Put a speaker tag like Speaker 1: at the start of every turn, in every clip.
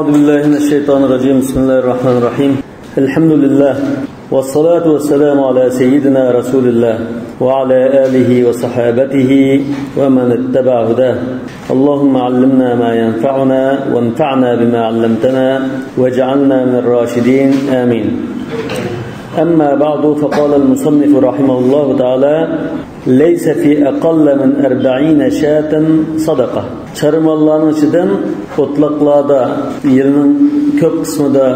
Speaker 1: أعوذ بالله من الشيطان الرجيم. بسم الله الرحمن الرحيم. الحمد لله والصلاة والسلام على سيدنا رسول الله وعلى آله وصحابته ومن اتبع هداه. اللهم علمنا ما ينفعنا وانفعنا بما علمتنا واجعلنا من الراشدين، آمين. أما بعد، فقال المصنف رحمه الله تعالى: ليس في أقل من 40 شاة صدقة. Çarı mallarning ichidan o'tloqlarda yilning ko'p qismida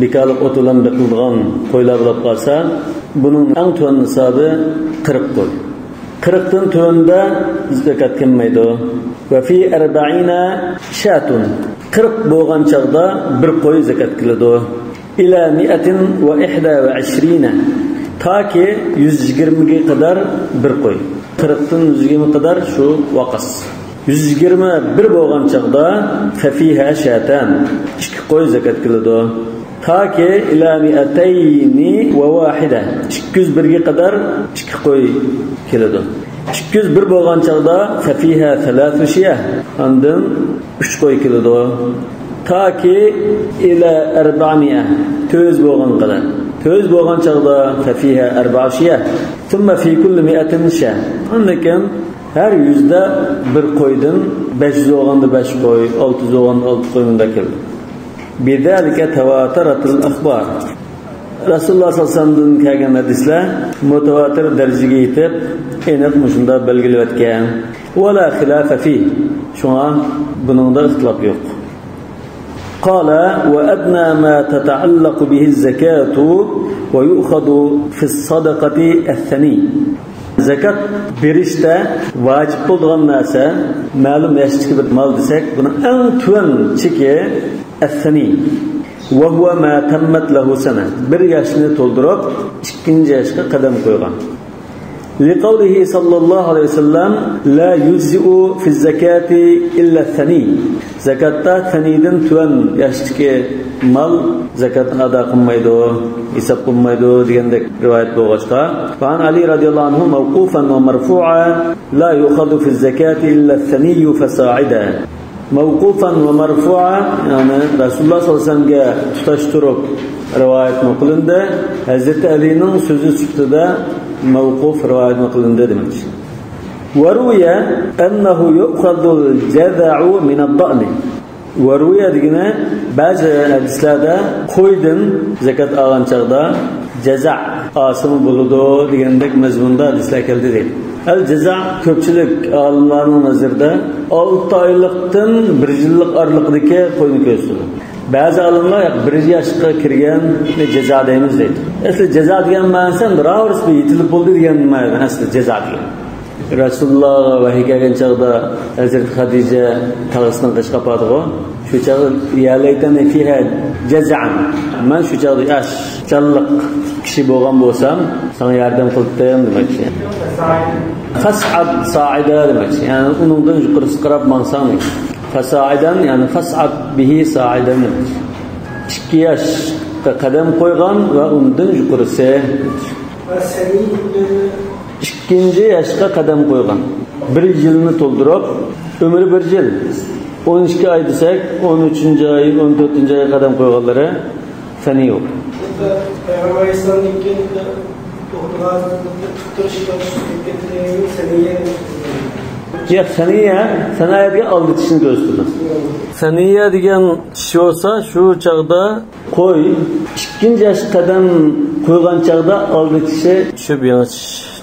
Speaker 1: bekorlik o't bilan beqiladigan qo'ylar bo'lib qolsa, buning eng tuvan nisobi 40 qo'y. 40 dan tuvanda zakat kelmaydi. Va fi 40 shatun, 40 bo'lgan chog'da bir qo'y zakat qiladi. Ila 121, toki 120 ga qadar bir qo'y. 40 dan 120 qadar shu vaqas. 121 bo'lgan chog'da fafiha shatan, 2 qo'y zakat qiladi. Toki ila mi'atayni va vahida, 201 ga qadar 2 qo'y keladi. 201 bo'lgan chog'da fafiha thalathu shiyah, undan 3 qo'y keladi. Toki ila 400, 400 bo'lgan qadar. 400 bo'lgan chog'da fafiha arba'a shiyah, thumma fi kulli mi'atin shah. Undan keyin har 100da bir qo'ydan 500 bo'lganda 5 qo'y, 600 bo'lganda 6 qo'y bunda keldi. Bidalika tawataratul akhbar. Rasululloh sollallohu alayhi vasallamdan kelgan hadislar mutawatir darajaga yetib, aniq mushunda belgilab o'tgan. Va la khilafa fi. Shunga buningda ixtilof yo'q. قال: وأدنى ما تتعلق به الزكاة ويؤخذ في الصدقة الثني. Zakat berishda vojib bo'lgan narsa ma'lum yashdagi bir mol desak, buni eng tuvan cheki as-sani va huwa ma tammat lahu sana, bir yoshni to'ldirib ikkinchi yoshga qadam qo'ygan. لقوله صلى الله عليه وسلم: لا يجزئ في الزكاة إلا الثني. Zakatda thaniydan tuvan yashdagi mal zakatni ado qilmaydi, hisob qilmaydi degandek rivoyat bo'lg'achqa. Va an Ali radhiyallohu anhu mawqufan va marfu'a: la yu'khadhu fi zakati illa ath-thaniy fasa'ida. Mawqufan va marfu'a, ya'ni Rasululloh sollallohu alayhi vasallamga tutashtirib rivoyat qilindi. Hazrati Alining so'zi sifatida mawquf rivoyat qilindi demak. وروي أنه يؤخذ الجذع من الضأن. وروي degani ba'zi hadislarda qo'ydan zakat olgan chog'da jaza osim bo'ladi degandek mazmunda hadislar keldi deydi. Al jaza ko'pchilik olimlarning nazarida 6 oylikdan 1 yillik oraliqdagi qo'yni ko'rsatadi. Ba'zi olimlar 1 yoshga kirgan jaza deymiz deydi. Asli jaza degan ma'nosi biror bir yetilib bo'ldi degan ma'no asli jaza degan. Rasululloh vahiy kelgan chog'da Hazrati Xadija tog'asining qishqa qopadi-ku. Shu chog'da ya laytani fiha jaz'an. Men shu chog'da yosh challiq kishi bo'lgan bo'lsam, sana yordam qildim demoqchi. Fas'ad sa'ida demoqchi. Ya'ni uningdan yuqorisi qarab mansang. Fasaidan, ya'ni fas'ad bihi sa'idan demoqchi. 2 yoshga qadam qo'ygan va undan yuqorisi. İkinci yoshga qadam qo'ygan. 1 yilni to'ldirib, umri 1 yil. 12 oy desak, 13-oy, 14-oyga qadam qo'yganlari sani yo'q.
Speaker 2: Payg'ambar alayhissalomning
Speaker 1: Yo'q, saniya, saniyaga oldi tishini ko'rsatdi. Saniya degan tish bo'lsa, shu chog'da qo'y ikkinchi yosh qadam qo'ygan chog'da oldi tishi tushib yana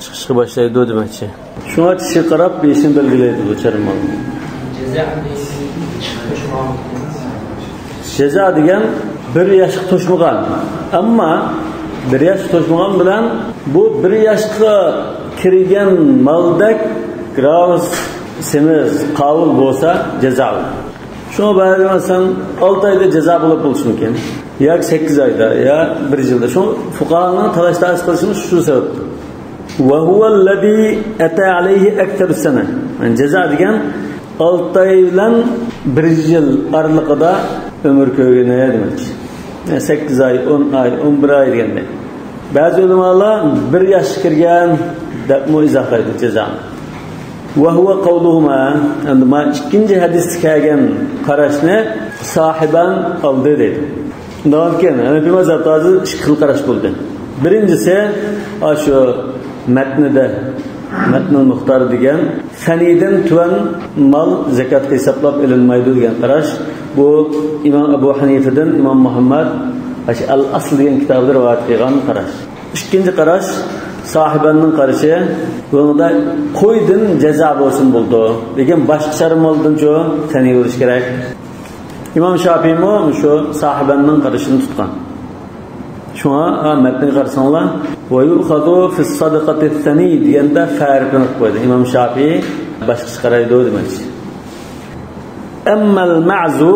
Speaker 1: chiqishga boshlaydi demoqchi. Shunga tishi qarab beshini belgilaydi bu charmal. Jaza degan bir yoshga to'shmagan. Ammo bir yosh to'shmagan bilan bu bir yoshga kirgan moldak gravs semiz qovul bo'lsa jazo. Shunga ba'zi masalan 6 oyda jazo bo'lib bo'lishi mumkin. Yoki 8 oyda yo 1 yilda. Shu fuqaroning talash tartish qilishimiz shu sababdan. Va huwa allazi ata alayhi akthar sana. Yani jazo degan 6 oy bilan 1 yil oralig'ida umr ko'rgani demak. Yani 8 oy, 10 oy, 11 oy deganda. Ba'zi ulamolar 1 yosh kirgan deb izohlaydi jazoni. Ve huve kavluhuma yani ikinci hadis kelgan qarashni sahiban oldi dedi. Undan keyin Hanefi mazhabda hozir ikki xil qarash bo'ldi. Birincisi shu matnida matnul muxtar degan saniydan tuvan mal zakatga hisoblab ilinmaydi degan qarash. Bu İmam Ebu Hanife'den İmam Muhammed Al-Asl degan kitobida rivoyat qilgan qarash. Ikkinchi qarash sahibanning qarashi, bunda qo'ydan jazo bo'lsin bo'ldi. Lekin boshqa charm moldan-chu saniy bo'lish kerak. İmam Şafii shu sahibanning qarashini tutgan. Shunga matnga qarasanglar, va yu'khadhu fi sadaqati sani deganda farqini qo'ydi. İmam Şafii boshqa qaraydi demak. Ammal ma'zu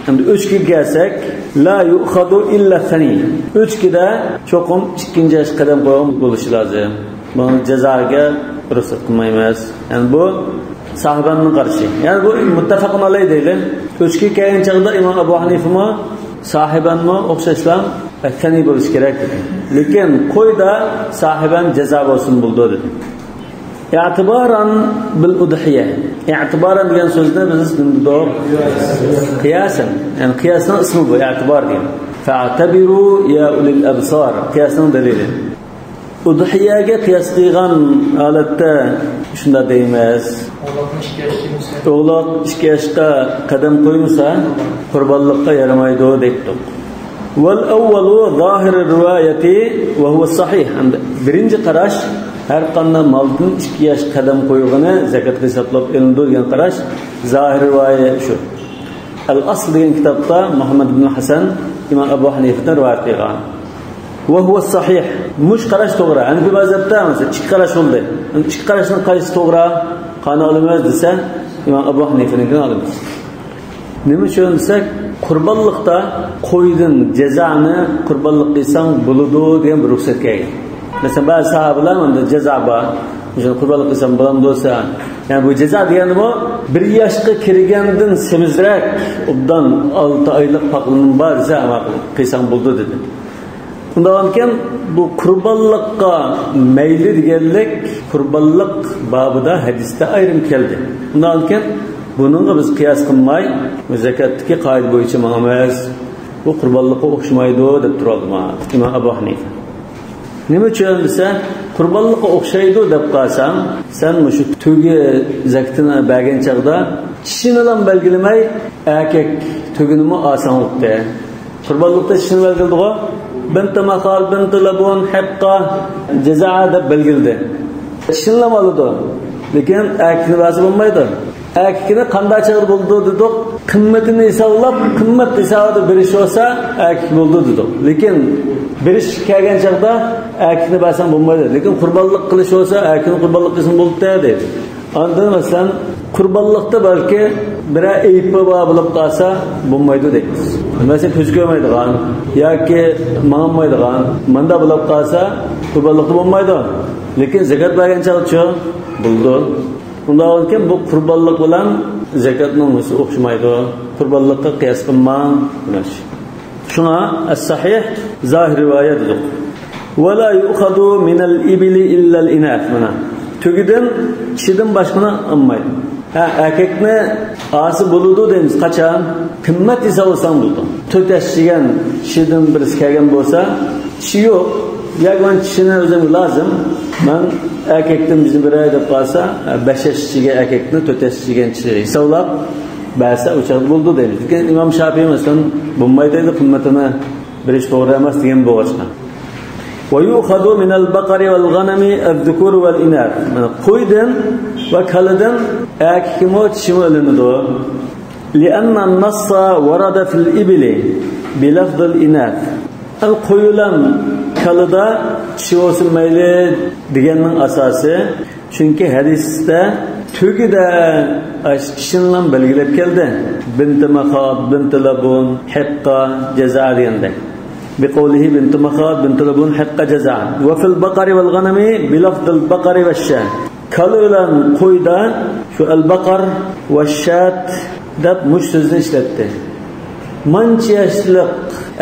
Speaker 1: endi o'chkiga kelsak, la yu'khadhu illa sani. O'chkida cho'qim ikkinchi yosh qadam qo'ygan bo'lishi lozim. Buni jazoga ruxsat qilmaymiz. Ya'ni bu sahibanning qarashi. Ya'ni bu muttafaqun alayh deydi. O'chkiga kelgan chaqda İmam Abu Hanifami, sahibanmi o'xshashlar sani bo'lishi kerak dedi. Lekin qo'yda sahiban jazo bo'lsin bo'ldi dedi. I'tibaran bil udhiya. I'tibaran degan so'zni biz nimada qiyosan, ya'ni qiyosning ismi bu i'tibar degan. Fa'tabiru ya ulil absar qiyosning dalili. Udhiyaga qiyos qilgan holatda shunda deymiz. O'g'loq 2 yoshga qadam qo'ymasa qurbonlikqa yaramaydi debdik. Val awwalu zahir rivoyati va huwa sahih. Birinchi qarash har qanday moldan 2 yosh qadam qo'yg'ini zakatga hisoblab ilinadi degan qarash zahir rivoyat shu. Al-Asl degan kitobda Muhammad ibn Hasan İmam Abu Hanife'dan rivoyat qilgan. Va huwa sahih. Mush qarash to'g'ri. Hanafi mazhabda masalan ikki qarash bo'ldi. Ikki qarashning qaysi to'g'ri? Qani olamiz desa, İmam Abu Hanife'nikini olamiz. Nima uchun desak, qurbonlikda qo'ydan jazoni qurbonlik qilsang bo'ladi degan bir ruxsat kelgan. Masalan, ba'zi sahobalar menda jazo bor. Masalan, qurbonlik qilsam bo'lam desa, ya'ni bu jazo degani bu 1 yoshga kirgandan semizroq, obdan 6 oylik paqlinim bor desa, ama qilsang bo'ldi dedi. Undan keyin bu qurbonlikqa mayli deganlik qurbonlik babida hadisda ayrim keldi. Undan keyin buningga biz qiyos qilmay, zakotdagi qoida bo'yicha mangamiz. Bu qurbonlikqa o'xshamaydi deb turadi İmam Abu Hanifa. Nima uchun desa, qurbonlikqa o'xshaydi deb qolsang, sen shu tugi zakotini bergan chaqda tishini ham belgilamay, erkak tuginimi olsang bo'ldi. Qurbonlikda tishini belgildi-ku. Bint mahal, bint labun, hiqqa, jazaa deb belgildi. Tishini ham oladi. Lekin erkakni bersa bo'lmaydi. Erkakni qanday chaqir bo'ldi dedik, qimmatini hisoblab, qimmat hisobida berish bo'lsa, erkak bo'ldi dedik. Lekin berish kelgan chaqda erkakni bersang bo'lmaydi. Lekin qurbonlik qilish bo'lsa, erkakni qurbonlik qilsin bo'ldi deydi. Ondan masalan, qurbonlikda balki biror aybi bor bo'lib qolsa bo'lmaydi deymiz. Masalan, ko'z ko'rmaydigan yoki mangmaydigan, manda bo'lib qolsa qurbonlikda bo'lmaydi. Lekin zakat bergan chaqda bo'ldi. Undan keyin bu qurbonlik bilan zakotning o'xshamaydi. Qurbonlikqa qiyos qilmang demak. Shunga as-sahih zahir rivoyat dedik. Va la yu'khadu min al-ibli illa al-inath. Mana tugidan kishidan boshqani olmaydi. Ha, erkakni osi bo'ladi deymiz. Qachon? Qimmat hisoblasang bo'ldi. 4 yosh degan kishidan birisi kelgan bo'lsa, tishi yo'q. Yoki men tishini o'zim lozim. Men erkakdan bizni biray deb qolsa, 5 yosh ichiga erkakni 4 yosh degan kishi hisoblab bersa o'chaq bo'ldi deymiz. Lekin İmam Şafii masalan bo'lmaydi deydi, qimmatini berish to'g'ri emas degan bo'lgan. Va yu'khadu min al-baqari wal-ghanami az-zukur wal-inath. Mana qo'ydan va kalidan erkakmi tishimi ilinadi. Li'anna an-nassa warada fil ibli bi lafz al-inath. Al qo'yulan kalida tishi bo'lsin mayli deganning asosi, chunki hadisda tugida tishini belgilab keldi. Bint mahad, bint labun, hiqqa, jaza deganda. بقوله بنت مخاض بنت لبون حق جزاء. وفي البقر والغنم بلفظ البقر والشاة. Kalılan qo'yda shu al-baqar va shat deb mush so'zni ishlatdi. Mancha yoshlik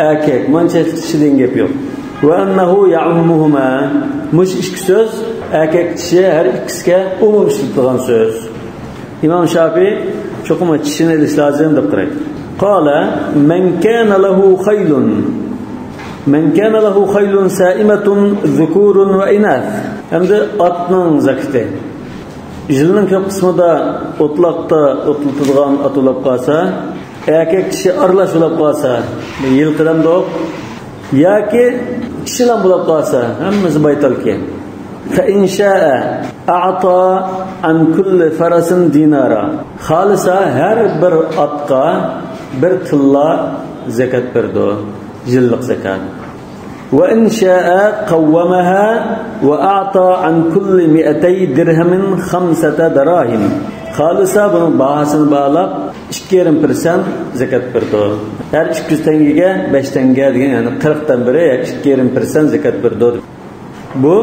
Speaker 1: erkak, mancha yoshlik kishi degan gap yo'q. Ve ennehu ya'ummuhuma. Muş ikki söz erkek dişi her ikkisiga umum ishlatilgan söz. İmam Şafii çoqum dishini elish lazım deb qaraydi. Qala men kana lahu khaylun. Men kana lahu khaylun sa'imatun zukurun ve inath. Endi atning zakati. Yılning ko'p qismida o'tloqda o'tlatadigan at bo'lib qolsa, erkak kishi aralash bo'lib qolsa, yilqidan do'q yoki kishilar bo'lib qolsa, hammasi baytalki. Fa in sha'a a'ta an kulli farasin dinara. Xolisa har bir otga bir tilla zakat berdi. Yillik zakat. وإن شاء قومها وأعطى عن كل 200 درهم 5 دراهم. Xolisa bunun bahasini bağlap 2,5% zakat berdi. Her 200 tengege 5 tenge degan, yani 40'tan biri 2,5% zakat berdi. Bu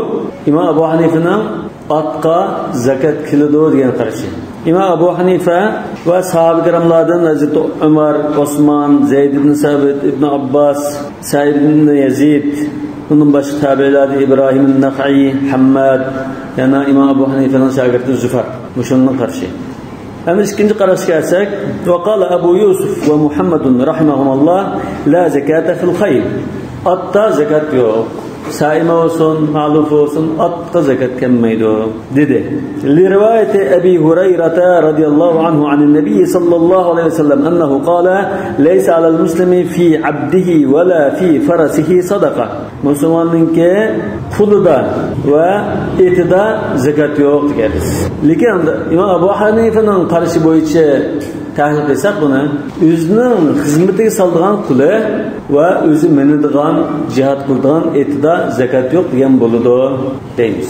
Speaker 1: İmam Abu Hanife'nin atqa zakat keladi degan qarashi. İmam Abu Hanife ve sahabe kiramlardan Hazreti Ömer, Osman, Zeyd ibn Sabit, İbn Abbas, Said ibn Yazid, bunun başka tabileri İbrahim Nakhai, Hammad, yani İmam Abu Hanife'nin şagirdi Züfer. Muşunun karşı. Hem ikinci qarash kelsek, ve qala Ebu Yusuf ve Muhammedun rahimahumallah la zekate fil khayl. Atta zekat yok. Saime olsun, ma'luf olsun, atqa zekat kelmaydi dedi. Li rivayeti Ebi Hureyre radıyallahu anhu anin Nebi sallallahu aleyhi ve sellem ennehu qala leysa alel muslimi fi abdihi ve la fi farasihi sadaka. Müslümanınki pulida ve etida zekat yo'q deganmiz. Lekin İmam Abu Hanife'nin qarashi bo'yicha tahlil qilsak buni o'zining xizmatiga soldigan quli va o'zi minadigan, jihad qiladigan etida zakat yo'q degan bo'ladi deymiz.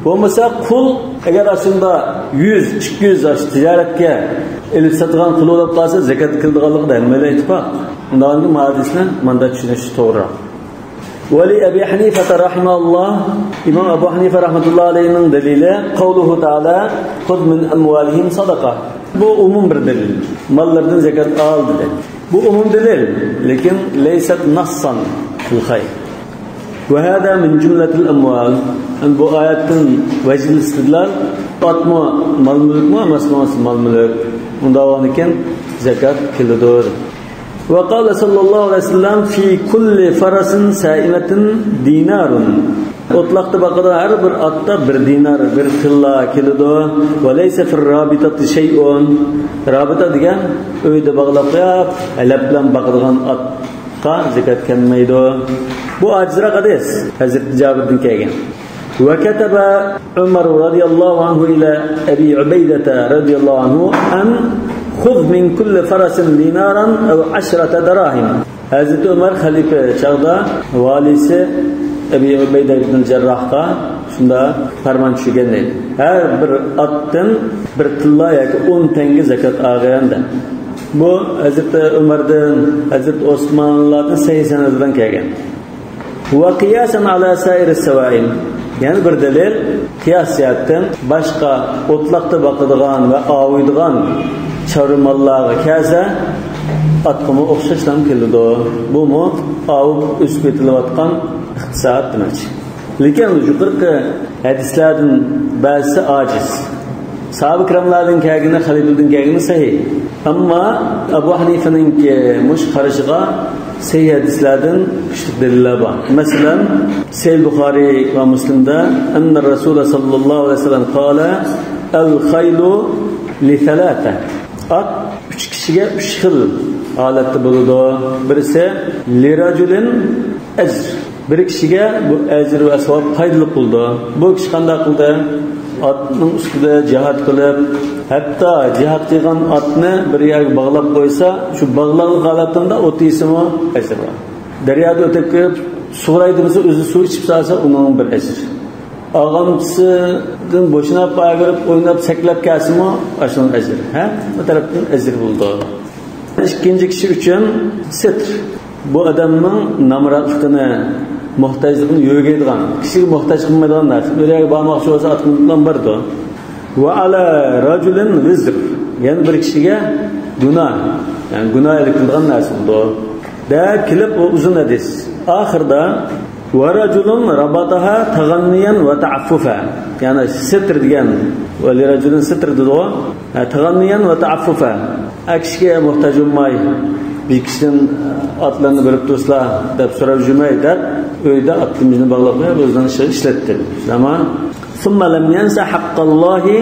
Speaker 1: Bo'lmasa qul agar aslida 100, 200 tijoratga elib sotgan qul bo'lib qolsa zakat qildiganligida hammalar ittifoq. Undan keyin hadisni manda tushunish to'g'riroq. Vali Abi Hanifa rahimahulloh, İmam Abu Hanifa rahmatullohi alayhining dalili qavluhu taala xud min amvalihim sadaqa. Bu umum bir delil. Mallardan zekat al dedi. Bu umum delil, lekin leysat nassan fil khayr. Ve hada min cümletil amval. Yani bu ayetin vecih istidlal atma mal mülk mu emasmi mal mülk. Unda ekan zekat kilidir. Ve qala sallallahu aleyhi ve sellem fi kulli farasin sa'imatin dinarun. Otlaqda baqada har bir otda bir dinar, bir tilla keladi. Va laysa fir rabitati shay'un. Rabita degan uyda bog'lab qo'yib, alab bilan baqadigan otga zakat kelmaydi. Bu acizroq hadis Hazrat Jabirdan kelgan. Va kataba Umar radhiyallohu anhu ila Abi Ubayda radhiyallohu anhu an khudh min kulli farasin dinaran aw 10 darahim. Hazrat Umar xalifa chog'da valisi Ebi Ubeyde ibn Cerrah'a shunda farmon tushgan deydi. Har bir otdan bir tilla yoki 10 tanga zakat olganda. Bu Hazreti Umardan, Hazreti Osmanlardan sahih sanadidan kelgan. Va qiyasan ala sair savaim. Ya'ni bir dalil qiyas jihatdan boshqa o'tloqda boqadigan va ovuydigan chorva mollarga kelsa otqimi o'xshashlam keladi. Bumu ovib o'sib ketilayotgan iqtisod demak. Lekin yuqorqi hadislardan ba'zisi aciz. Sahabe kiramlardan kelgani, xalifadan kelgani sahih. Ammo Abu Hanife'ninki mush qarashiga sahih hadislardan kuchli dalillar bor. Masalan, Sahih Buxoriy va Muslimda anna Rasul sallallohu alayhi vasallam qala al khaylu li thalatha. At 3 kishiga 3 xil holatda bo'ladi. Birisi li rajulin ajr. Bir kishiga bu ajr va savob foydali qildi. Bu kishi qanday qildi? Otning ustida jihad qilib, hatto jihad qilgan otni bir yerga bog'lab qo'ysa, shu bog'langan holatida ot yesimi ajr bor. Daryoda o'tib kirib, sug'uraydi desa, o'zi suv ichib solsa, uning bir ajr. Og'amsidan bo'shinab bag'irib, o'ynab saklab kelsimi, shuning ajri. Ha? Bu tarafdan ajr bo'ldi. Ikkinchi kishi uchun sitr. Bu odamning namratligini, muhtojligini yo'gaydigan, kishiga muhtoj qilmaydigan narsa. Bir yerga bormoqchi bo'lsa, otni bilan bordi. Va ala rajulin vizr. Ya'ni bir kishiga gunoh, ya'ni gunoh qilgan narsa bu. Da kelib u uzun hadis. Oxirida Va rajulun rabataha tag'anniyan va ta'affufa. Ya'ni sitr degan va lirajulun sitr dedi-ku. Tag'anniyan va ta'affufa. Kishiga muhtoj bo'lmay, bir kishidan otlarni berib tursa deb so'rab yurmay deb uyda otimizni bog'lab qo'yib o'zidan ishlatdi. Ammo summa lam yansa haqqallohi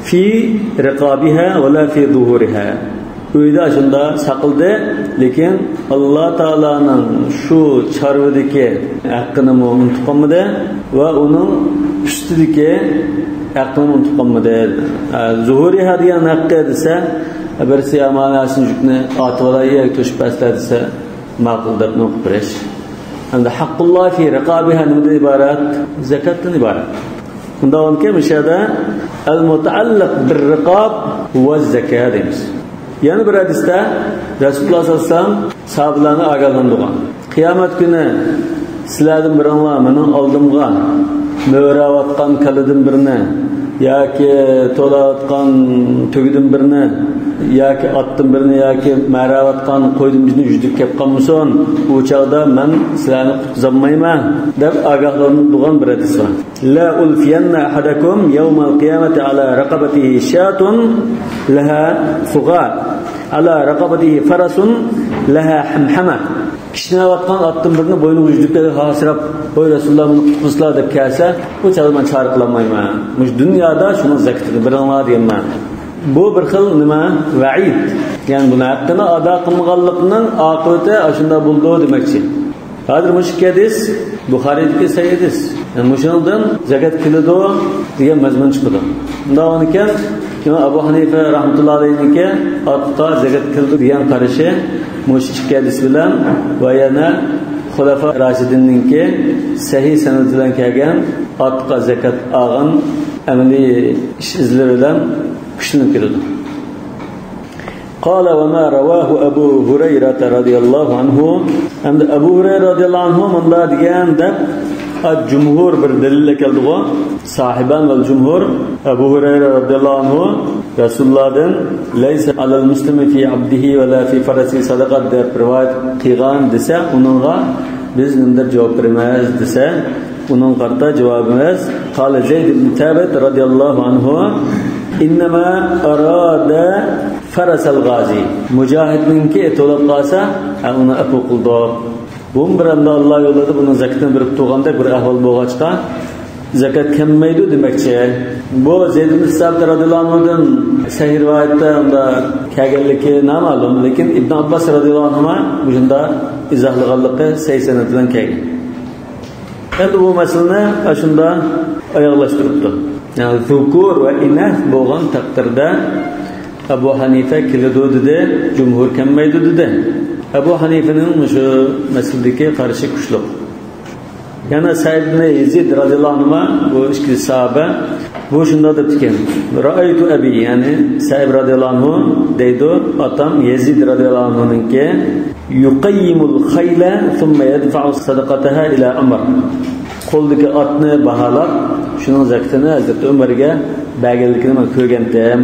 Speaker 1: fi riqabiha va la fi zuhuriha. Uyda shunda saqildi, lekin Alloh taoloning shu chorvadagi haqqini unutib qolmadi va uning ustidagi haqqini unutib qolmadi. Zuhuriha degan haqqi desa, birisi amanasini yukni otib olay, to'shib paslar desa, ma'qul deb o'qib berish. Endi haqqulloh fi riqabiha nimadan iborat? Zakatdan iborat. Undan keyin o'shada al-mutaalliq bir-riqob va zakat deymiz. Yana bir hadisda Rasululloh sollallohu alayhi vasallam sahobalarni ogohlantirgan. Qiyomat kuni sizlardan biringlar mening oldimga mo'rayotgan kaladan birini yoki to'layotgan tugidan birini yoki otdan birini yoki marayotgan qo'ydan birini yudib kelib qolmasin, u chog'da men sizlarni qutqizolmayman deb ogohlantirgan bir hadis bor. La ulfiyanna ahadakum yawmal qiyamati ala raqabatihi shatun laha sug'a ala raqabatihi farasun laha hamhama. Kishnayotgan otdan birini bo'yniga yudib kelib hasirab, "Voy Rasululloh, meni qutqizlar" deb kelsa, u chog'da men chora qilolmayman. Mush dunyoda shuni zakatini biringlar deganman. Bu bir xil nima? Va'id. Ya'ni buni haqqini ado qilmaganlikning oqibati shunda bo'ldi demakchi. Hozir mush hadis Buxoriydagi sahih hadis. Yani mushundan zakat keladi degan mazmun chiqadi. Undan keyin Abu Hanifa rahmatullohi alayhiniki otqa zakat keldi degan qarashi mush ikki hadis bilan va yana Xulafa Rashidinninki sahih sanad bilan kelgan otqa zakat olgan amaliy ish izlari bilan kuchlanib keladi. قال وما رواه أبو هريرة رضي الله عنه. عند أبو هريرة رضي الله عنه من بعد degan deb الجمهور bir dalil keldi-ku. Sahiban vel cumhur Abu Hurayra radhiyallohu anhu Rasulullohdan laysa alal muslimi fi abdihi va la fi farasi sadaqat deb rivoyat qilgan desa, uningga biz nima deb javob beramiz desa, uning qarta javobimiz qala Zayd ibn Thabit radhiyallohu anhu innama arada farasal g'azi. Mujohidninki to'lab qolsa, uni afu qildi. Bu bir anda Alloh yo'lida buni zakatini berib turganda bir ahvol bo'lg'achqa zakat kelmaydi demakchi. Bu Zayd ibn Sabit radhiyallohu anhudan sahih rivoyatda unda kelganligi noma'lum, lekin Ibn Abbos radhiyallohu anhu bu shunda izohlaganligi sahih sanad bilan kelgan. Endi bu masalani shunda oyoqlashtiribdi. Ya'ni zukur va inas bo'lgan taqdirda Abu Hanifa keladi dedi, jumhur kelmaydi dedi. Abu Hanifaning shu masaladagi qarashi kuchli. Yana Said ibn Yazid radhiyallohu anhu bu ikki sahoba bu shunda deb ekan. Ra'aytu abi, ya'ni Said radhiyallohu anhu deydi, otam Yazid radhiyallohu anhuninki yuqayyimul khayla thumma yadfa'u sadaqataha ila Umar. Qo'ldagi otni baholab, shuning zakatini Hazrat Umarga berganligini men ko'rgandim.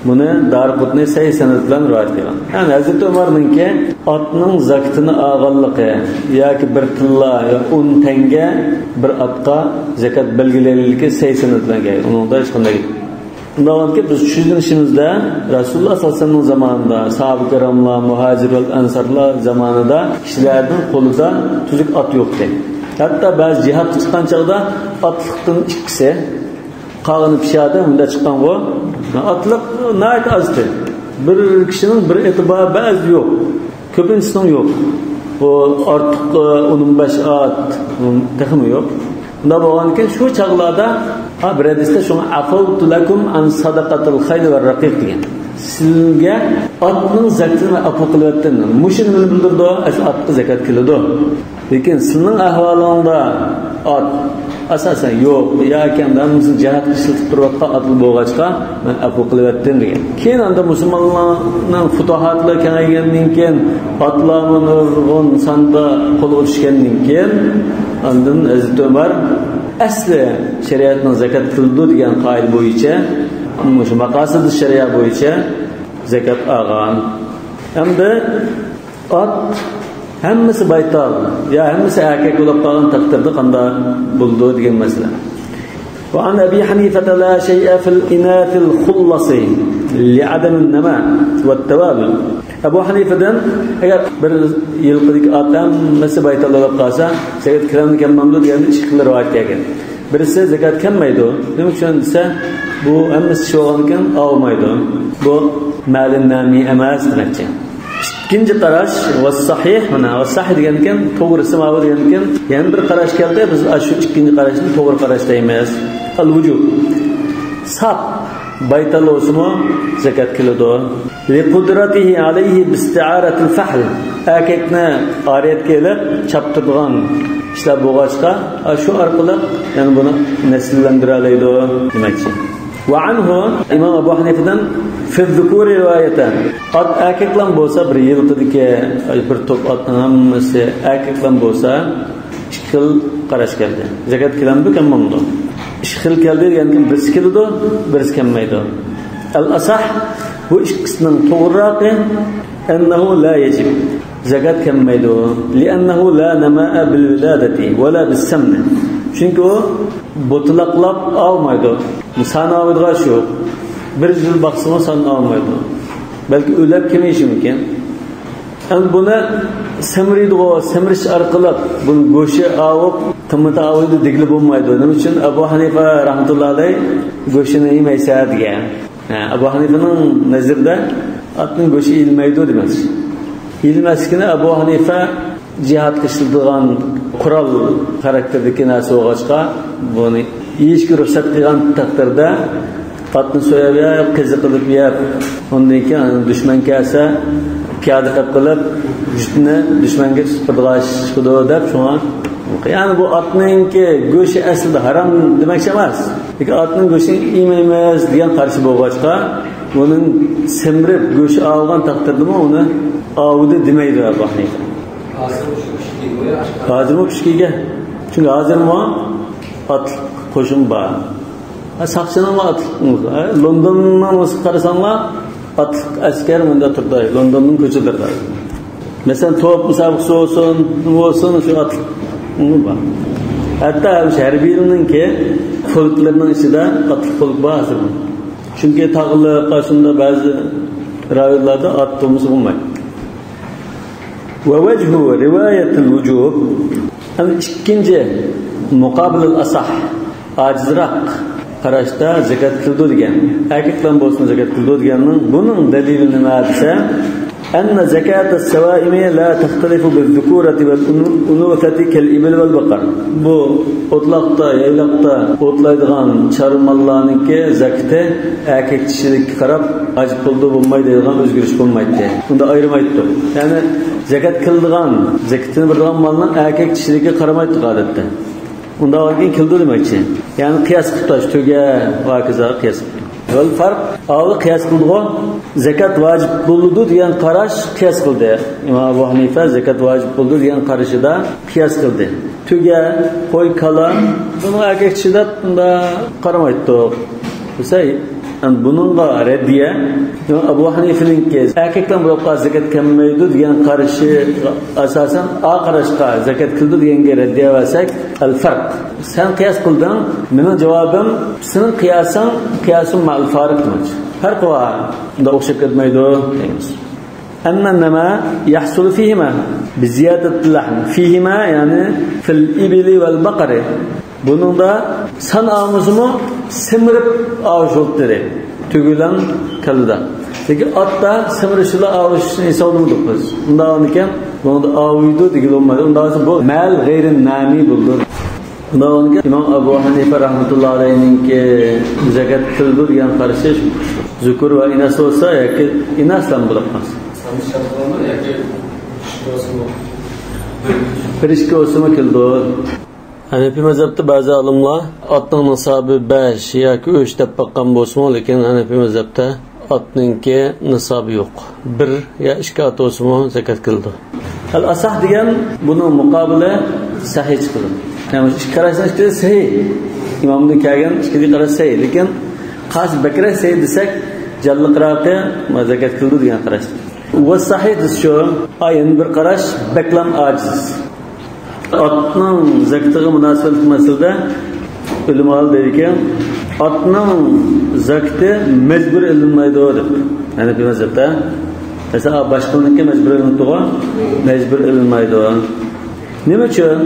Speaker 1: Buni Darqutni sahih sanad bilan rivoyat qilgan. Ya'ni Hazrat Umarninki otning zakatini olganligi yoki bir tilla yo 10 tanga bir otga zakat belgilanganligi sahih sanad bilan kelgan. Uningda hech qanday. Undan keyin biz tushunishimizda Rasululloh sollallohu alayhi vasallam zamonida sahoba kiramlar, muhojir va ansorlar zamonida kishilarning qo'lida tuzuk ot yo'qdi. Hatto ba'zi jihad chiqqan chog'da otliqdan ikkisi qolg'ini pishadi, unda chiqqan bu. Otliq nihoyat ozdi. Bir kishining bir eti bor, ba'zi yo'q. Ko'pinchisining yo'q. Bu ortiq 15 ot texmi yo'q. Unda bo'lgan ekan shu chog'larda bir hadisda shunga afawtu lakum an sadaqatil khayl va raqiq degan. Sizga otning zakatini afu qilyaptim. Mushuni nima bildirdi? Otga zakat keladi. Lekin sizning ahvolingda ot asosan yo'q yoki hammasini jihatga ishlatib turayotgan otli bo'lg'achqa men afu qilyaptim degan. Keyin anda musulmonlarning futuhatlari kengaygandan keyin otlarni nurg'un sonda qo'lga tushgandan keyin andan Hazrat Umar asli shariatning zakat qildi degan qoida bo'yicha, shu maqosid shariat bo'yicha zakat olgan. Endi ot Hammasi baytal ya hammasi erkek bo'lib qolgan taqdirda qanday bo'ldi degan masala. وعن أبي حنيفة لا شيء في الإناث الخلص لعدم النماء والتوابل. Abu Hanifa'dan agar bir yilqidagi ot hammasi baytal bo'lib qolsa, zakat kiramni kelmamdi degan ikki xil rivoyat kelgan. Birisi zakat kelmaydi. Nima uchun desa, bu hammasi shu bo'lgan ekan, olmaydi. Bu malin nami emas demakchi. İkinci qarash va sahih, mana va sahih degan ekan, to'g'risi ma bu degan ekan. Yana bir qarash keldi, biz shu ikkinchi qarashni to'g'ri qarash deymiz. Al vujub. Sap baytal olsimi zakat keladi. Li qudratihi alayhi bi isti'aratil fahl. Erkakni oriyatga kelib chaptirgan ishlar bo'lg'achqa, shu orqali ya'ni buni nasllantira oladi demakchi. Va anhu Imom Abu Hanifa'dan fi dhukuri rivoyatan. Ot erkaklar bo'lsa bir yilqidagi bir to'p otning hammasi erkaklar bo'lsa ikki xil qarash keldi. Zakat kelamdi, kelmamdi. Ikki xil keldi degandan birisi keladi, birisi kelmaydi. Al asah bu ikkisining to'g'rirog'i annahu la yajib. Zakat kelmaydi. Li'annahu la namaa bil wiladati va la bis samn. Chunki u butlaqlab olmaydi. San olmaydigan shu. Bir yil baqsimi san olmaydi. Balki o'lab kelmayishi mumkin. Endi buni semiriydi, semirish orqali buni go'shti ovib, qimmat oviydi degili bo'lmaydi. Nima uchun Abu Hanifa rahmatullohi alayhi go'shtini yemaysa degan. Abu Hanifaning nazarida otning go'shti yeyilmaydi demak. Yeyilmasligini Abu Hanifa jihad qiladigan qurol xarakterdagi narsa bo'lg'achqa buni yeyishga ruxsat qilgan taqdirda otni so'yab yeb, qizi qilib yeb, undan keyin dushman kelsa piyoda qilib jutni dushmanga tutqizg'ash chiqadi deb shunga. Ya'ni bu otninki go'shti aslida harom demakchi emas. Lekin otning go'shtini yemaymiz degan qarshi bo'lg'achqa buning semirib go'sht olgan taqdirdami uni ovdi demaydi Abu Hanifa. Hozirmi kuchga? Chunki hozirmi ot qo'shin bor. Saqchining ot, Londonning o'zi qarasanglar otliq askar bunda turdi, Londonning ko'chalarida. Masalan, to'p musobaqasi bo'lsin, nima bo'lsin, shu otliq bor. Hatto harbiylarninki polklarining ichida otliq polk bor hozir. Chunki tog'li qashunda ba'zi rayonlarda ot bo'lmasa bo'lmaydi. Va vajhu rivoyatul vujub. Ikkinchi muqobil al-asah, ajizroq qarashda zakat qildi degan, erkaklar bo'lsin zakat qildi deganning buning dalili nima desa, anna zakat as-sawaimi la taxtalifu biz-zukurati wal-unuthati kal-ibil wal-baqar. Bu o'tloqda, yayloqda o'tlaydigan chorva mollarningki zakati erkak kishilikka qarab vojib bo'ldi bo'lmaydi degan o'zgarish bo'lmaydi. Unda ayirmaydi. Ya'ni zakat qildigan, zakatini beradigan molning erkak kishilikka qaramaydi odatda. Unda olgan kildi demakchi. Ya'ni qiyos qilib tosh tuga va hokazo qiyos. Val farq avval qiyos qildi, zakat vojib bo'ldi degan qarash qiyos qildi. Imom Abu Hanifa zakat vojib bo'ldi degan qarashida qiyos qildi. Tuga, qo'y, kala buni erkak kishi deb bunda qaramaydi. Desa, buningga raddiya Abu Hanifaninki erkaklar bu yoqqa zakat kelmaydi degan qarashi asosan a qarashga zakat qildi deganga raddiya bersak, al farq. Sen qiyos qilding, mening javobim sening qiyosing qiyosim ma'al fariq demak. Farq bor. Bunda o'xshab ketmaydi deymiz. Anna nima yahsulu fihima bi ziyadati lahm. Fihima ya'ni fil ibli wal baqari. Buningda san omuzimi semirib ovish bo'ldi. Tugulan kalida. Lekin otda semirishla ovishni hisoblamadik biz. Unda ekan, bunda oviydi degan bo'lmaydi. Unda bu mal g'ayri nami bo'ldi. Unda Imom Abu Hanifa rahmatullohi alayhiningki zakat qildi degan qarashi zukur va inas bo'lsa yoki inasdan bo'lib qolsin. Bir ikki bo'lsa qildi. Hanefi mezhepte bazı alımlar atның nisabı 5 yoki 3 deb baqqan bo'lsa, lekin Hanefi mezhepte atninki nisabı yo'q. 1 ya 2 at bo'lsa zakat qildi. Al asah degan buning muqobili sahih chiqadi. Ya'ni ikki qarashdan ikkisi sahih. Imomning kelgan ikkisi qarash sahih, lekin qaysi bakra sahih desak, jalliqroqi zakat qildi degan qarash. Va sahih shu ayin bir qarash baklam aciz. Otning zakatiga munosabatli masalada ulamolar deydi, otning zakati majbur ilinmaydi deb. Hanafiy mazhabda masalan boshqalarniki majbur ilinadi, majbur ilinmaydi. Nima uchun?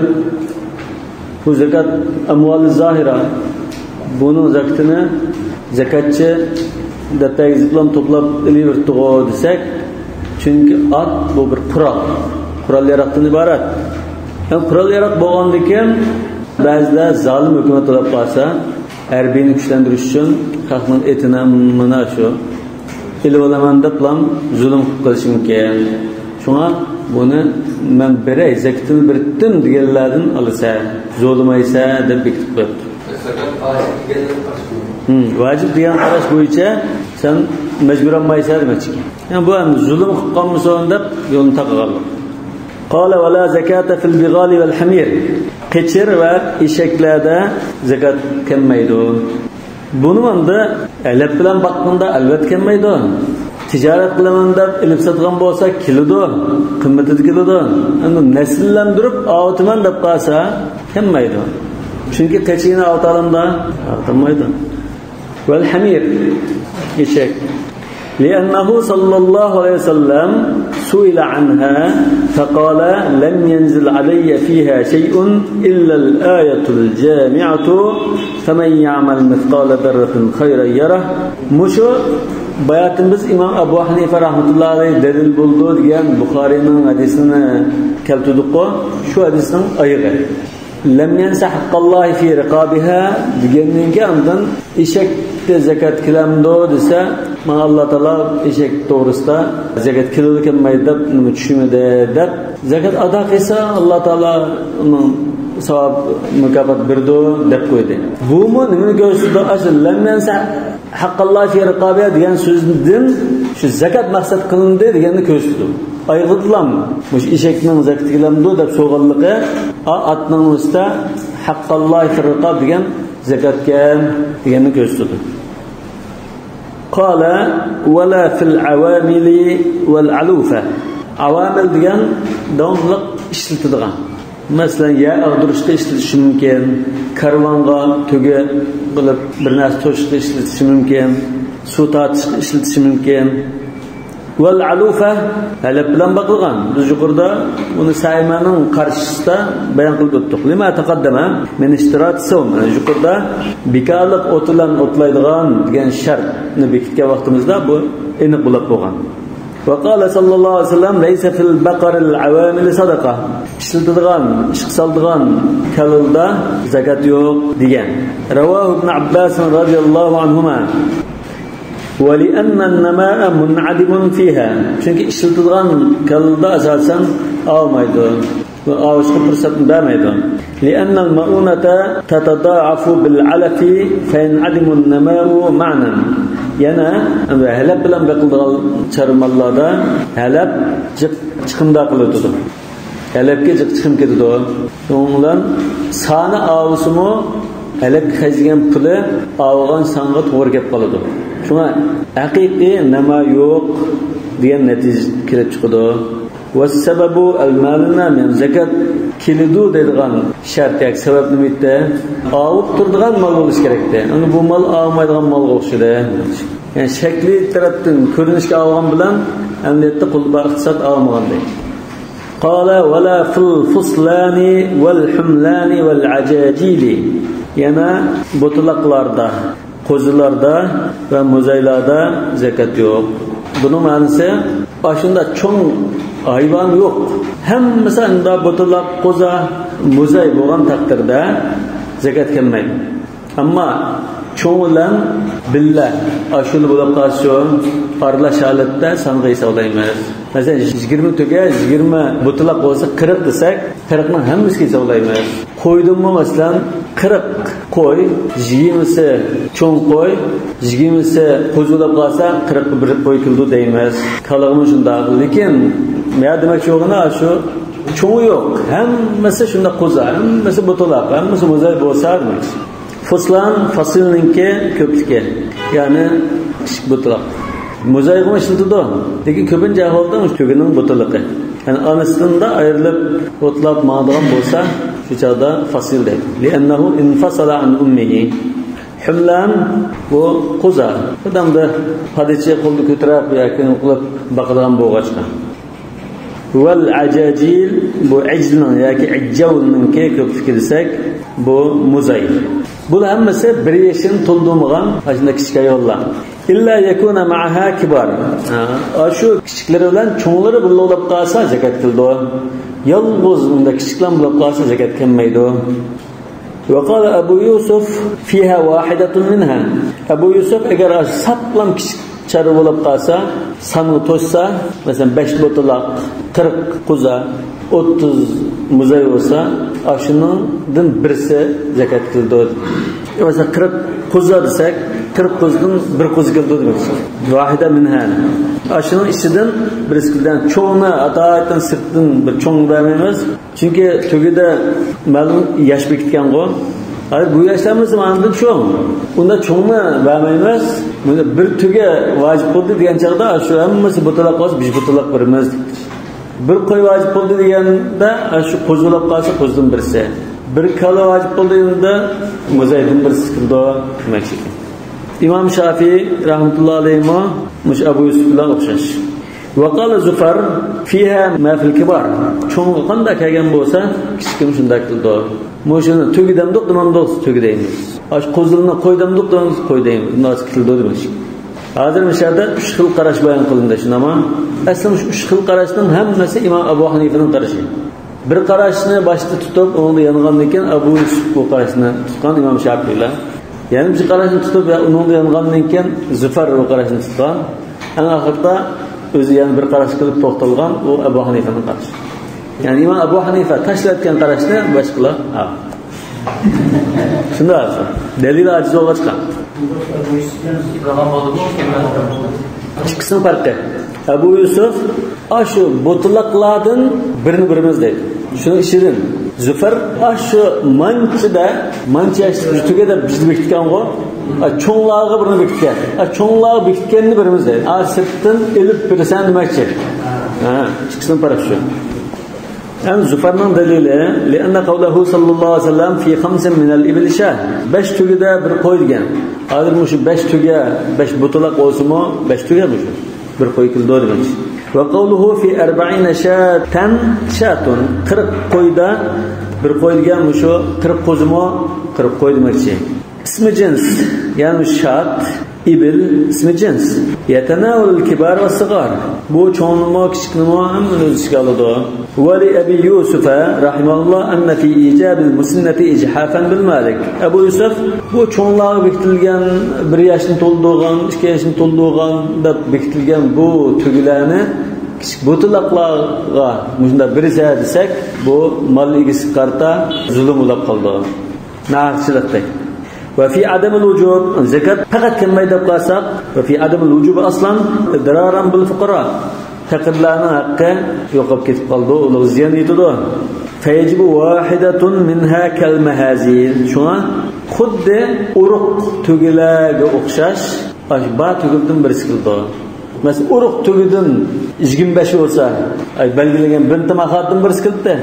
Speaker 1: Bu zakat amvol zohira. Buning zakatini zakatchi deb ziplam to'plab ilaverdi desak, chunki ot bu bir qurol. Qurol yaroqdan iborat. Qurol yaroq bo'lgandan keyin ba'zida zolim hukumat bo'lib qolsa, harbiyni kuchlantirish uchun xalqning etini mana shu ilib olaman deb zulm qilib qolishi mumkin. Shunga buni men beray, zakatini berdim deganlardan olsa, zo'rlamaysa deb bekitib qo'yibdi. Vajib degan qarash bo'yicha sen majbur olmaysan demoqchi. Yani bu endi zulm qilib qolmasin deb yo'lni taqaganlik. Qala va la zakata fil bighali val hamir. Qechir va eshaklarda zakat kelmaydi. Buni endi alab bilan boqqanda albatta kelmaydi. Tijorat qilaman deb ilib sotgan bo'lsa keladi, qimmatida keladi. Endi nasllantirib ovutaman deb qolsa kelmaydi. Chunki qechini ovutalamda ovutolmaydi. Val hamir eshak. لأنه صلى الله عليه وسلم سئل عنها فقال لم ينزل علي فيها شيء إلا الآية الجامعة فمن يعمل مثقال ذرة خيرا يره. مشو bayatimiz İmam Abu Hanife rahmetullahi aleyh delil buldu degan Buxoriyning hadisini keltirdik-ku, shu hadisning oyig'i. Lam yansa haqqallahi fi riqabiha degandan ondan eshakda zakat kilamdi desa, mana Alloh taolo eshak to'g'risida zakat kiladi kelmaydi deb nima tushunmadi deb zakat ado qilsa Alloh taolo uning savob mukofot berdi deb qo'ydi. Bumi nimani ko'rsatdi? Asl lam yansa haqqallahi fi riqabiha degan so'zdan shu zakat maqsad qilindi deganni ko'rsatdi. Ayg'idlam mush eshakning zakati kilamdi deb so'g'anligi otning ustida haqqallahi fi riqab degan zakatga deganni ko'rsatdi. Qala wala fil awamili wal alufa. Avamil degan davomli ishlatiladigan. Masalan, ya ag'dirishga ishlatishi mumkin, karvonga tuga qilib bir narsa to'shishga ishlatishi mumkin, suv tortishga ishlatishi mumkin. Val alufa halab bilan boqilgan. Biz yuqorida uni saymaning qarshisida bayon qilib o'tdik. Lima taqaddama min ishtirat sawm. Yuqorida bekorlik o'tilan o'tlaydigan degan shartni bekitgan vaqtimizda bu aniq bo'lib bo'lgan. Va qala sallallohu alayhi vasallam laysa fil baqaril awamil sadaqa. Ishlatilgan, ishqa soladigan kalilda zakat yo'q degan. Ravohu ibn Abbas radhiyallohu anhuma. ولأن النماء منعدم فيها. Çünkü ishlatilgan kalda asasan olmaydi va ovishga fursat bermaydi. لأن المؤونة تتضاعف بالعلف فينعدم النماء معنا. Yana halab bilan beqilgan charmallarda halab jiq chiqimda qiladi. Halabga jiq chiqim ketadi. Shuning bilan soni ovusimi halabga xarjlagan puli ovgan songa to'g'ri kelib qoladi. Shunga haqiqiy nima yo'q degan natija kelib chiqadi. Va sababu al-malna min zakat kelidi deydigan shart yoki sabab nima edi? Ovib turadigan mol bo'lishi kerakdi. Endi bu mol ovmaydigan molga o'xshaydi. Ya'ni shakli tarafdan ko'rinishga olgan bilan amaliyotda qo'lda iqtisod olmaganday. Qala wala fil fuslani wal humlani wal ajajili. Yana butlaqlarda, qo'zilarda va muzaylarda zakat yo'q. Buning ma'nosi shunda cho'ng hayvon yo'q. Hammasi unda butlaq, qo'za, muzay bo'lgan taqdirda zakat kelmaydi. Ammo cho'ng bilan billa ashul bo'lib qolsa, aralash holatda songa hisoblaymiz. Masalan, 20 tuga 20 butlaq bo'lsa 40 desak, 40 ning hammasiga hisoblaymiz. Qo'ydimmi masalan 40 qo'y, 20si cho'ng qo'y, 20si qo'zilib qolsa 41 qo'y keldi deymiz. Kalig'imi shundoq, lekin men demoqchi bo'lgani shu cho'ng yo'q, hammasi shunda qo'za, hammasi butlaq, hammasi muzay bo'lsa demoqchi. Fuslan fasilninki ko'pligi, ya'ni kichik butlaq. Muzayga ishlatiladi. Lekin ko'pincha ahvolda tugining butiliqi. Yani anasidan da ayrilib o'tlab mağdigan bo'lsa, shu chog'da fasil deydi. Li'annahu infasala an ummihi. Humlan bu qo'za. Odamda padichi qo'lni ko'tarib yoki qilib boqadigan bo'lg'achqa. Val ajajil bu ijlning yoki ijjavninki ko'p fikrsak bu muzay. Bular hammasi bir yoshini to'ldirmagan shunday kichik ayollar. Illa yakuna ma'aha kibar. Shu kichiklari bilan cho'nglari birga bo'lib qolsa zakat qildi. Yolg'iz unda kichiklar bo'lib qolsa zakat kelmaydi. وقال أبو يوسف فيها واحدة منها. أبو يوسف agar saplam kichik chorva bo'lib qolsa, sonni to'shsa, masalan 5 botaloq, 40 qo'za, 30 muzay bo'lsa, shuningdan birisi zakat qildi. Masalan 40 qo'za desak, 40 qo'zdan bir qo'z keldi demoqchi. Vahida minha. Shuning ichidan birisi kelgan cho'ngni adolatdan sirtdan bir cho'ng bermaymiz. Chunki tugida ma'lum yosh bekitgan-ku. Hayır, bu yaşlarımız andan cho'ng. Unda cho'ngni bermaymiz. Bunda bir tuga vojib bo'ldi degan chaqda shu hammasi butalab qolsa, biz butalab beramiz. Bir qo'y vojib bo'ldi deganda shu qo'z bo'lib qolsa, qo'zdan birisi. Bir kala vojib bo'ldi deganda muzaydan birisi qildi demoqchi. İmam Şafii rahmetullahi alayhi muş Abu Yusuf bilan o'xshash. وقال Zufar fiha ma fil kibar. Cho'ng'i qanday kelgan bo'lsa, kichikmi shunday qildi. Mushuni tugidamdiq nimamdiq tugi deymiz. Ash qo'zilni qo'ydamdiq deymiz, qo'y deymiz. Bunday qildi demiş. Hozir mishalda 3 xil qarash bayon qilindi shunama. Asli shu 3 xil qarashning hammasi Imom Abu Hanifaning qarashi. Bir qarashni boshda tutib, uni yongandan keyin Abu Yusuf bu qarashni tutgan Imom Shofiiylar. Yani bir qarashni tutib, uni yongandan keyin Zufar bu qarashni tutgan. Eng oxirida o'zi yana bir qarash qilib to'xtalgan, u Abu Hanifaning qarashi. Yani İmam Abu Hanifa tashlayotgan qarashni boshqalar ha. Shunday olsa, dalil ajiz bo'lg'achqa. Ikkisining farqi. Abu Yusuf shu butlaqlardan birini birimiz deydi. Shuni ichidan Zufar shu manchida, mancha tugada bizni bekitgan-ku, cho'nglarga birini bekitgan. Cho'nglarga bekitganni birimiz deydi. Sirtdan ilib birasan demakchi. Ha, ikkisining farqi shu. Hem Zufar'ın delili لأن قوله صلى الله عليه وسلم في خمس من الإبل شاة. 5 tugida bir qo'y degan. Hozir shu 5 tuga, 5 butlaq bo'lsa-mu, 5 tuga bu shu. Bir qo'y keldi demoqchi. Va qawluhu fi 40 shatan shatun. 40 qo'yda bir qo'y degan shu 40 qo'zimi, 40 qo'y demoqchi. İsmi cins, ya'ni shat, ibil ismi cins. Yetenavul kibar ve sigar. Bu cho'ngmi, kichikmi hammani o'z ichiga oladi. Va li Abi Yusuf rahimahulloh anna fi ijabil musinnati ijhafan bil malik. Abu Yusuf bu cho'nglarga bekitilgan, bir yoshni to'ldirgan, 2 yoshni to'ldirgan deb bekitilgan bu tugilarni kichik butlaqlarga shunda birsa desak, bu mol egasiga qarta zulm bo'lib qoldi. Naqchilikdek. وفي عدم الوجوب زكاة فقط كم يدب قاسق وفي عدم الوجوب أصلا ضرارا بالفقراء فقرلانا حقه يوقف كتب قلده ولو زيان يتدو فيجب واحدة منها كالمهازيل شو خد أرق تقلاق أخشاش أشبا تقلدن برسكلدو مثلا أرق تقلدن 25 olsa, ay belgilengen binti maxatdan birisi keldi.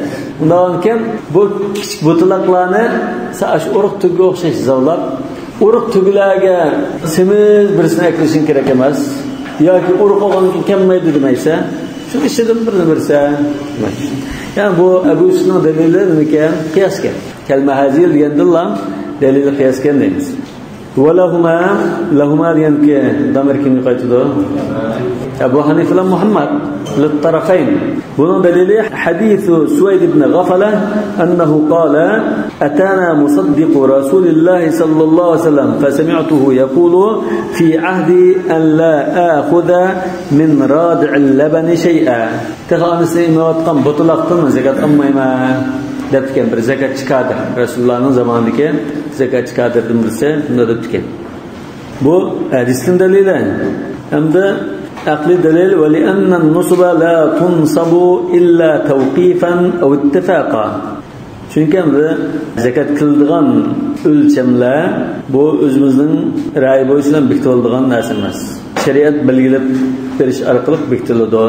Speaker 1: Undan keyin bu kichik butlaqlarni shu urug' tugiga o'xshash zavlab, urug' tugilarga semiz birisini eklashing kerak emas yoki urug' olgandan keyin kamaydi demaysa, shu ichidan birini birsa. Yani bu Abu Yusufning dalili nima ekan? Qiyosga. Kalmahazil deganda dalili qiyosga deymiz. ولهما لهما deganki damir kimga qaytadi? Abu Hanifa bilan Muhammad للطرفين. Bunun dalili hadis Suvayd ibn Ghafala annahu qala atana musaddiq Rasulillah sallallohu alayhi vasallam fasami'tuhu yaqulu fi ahdi an la akhudha min rad'il labani shay'a. Tag'anisi imayotgan butlaqdan zakat olmayman deb ekan, bir zakatchi kadr Rasulullohning zamonidagi zakatchi kadrdan birisi shunda deb ekan. Bu hadisning dalili. Hamda aqli dalil va li'anna an-nusba la tunsabu illa tawqifan aw ittifaqa. Chunki bu zakat qiladigan o'lchamlar bu o'zimizning ra'yi bo'yicha bekitib oladigan narsa emas. Shariat belgilab berish orqali bekitiladi.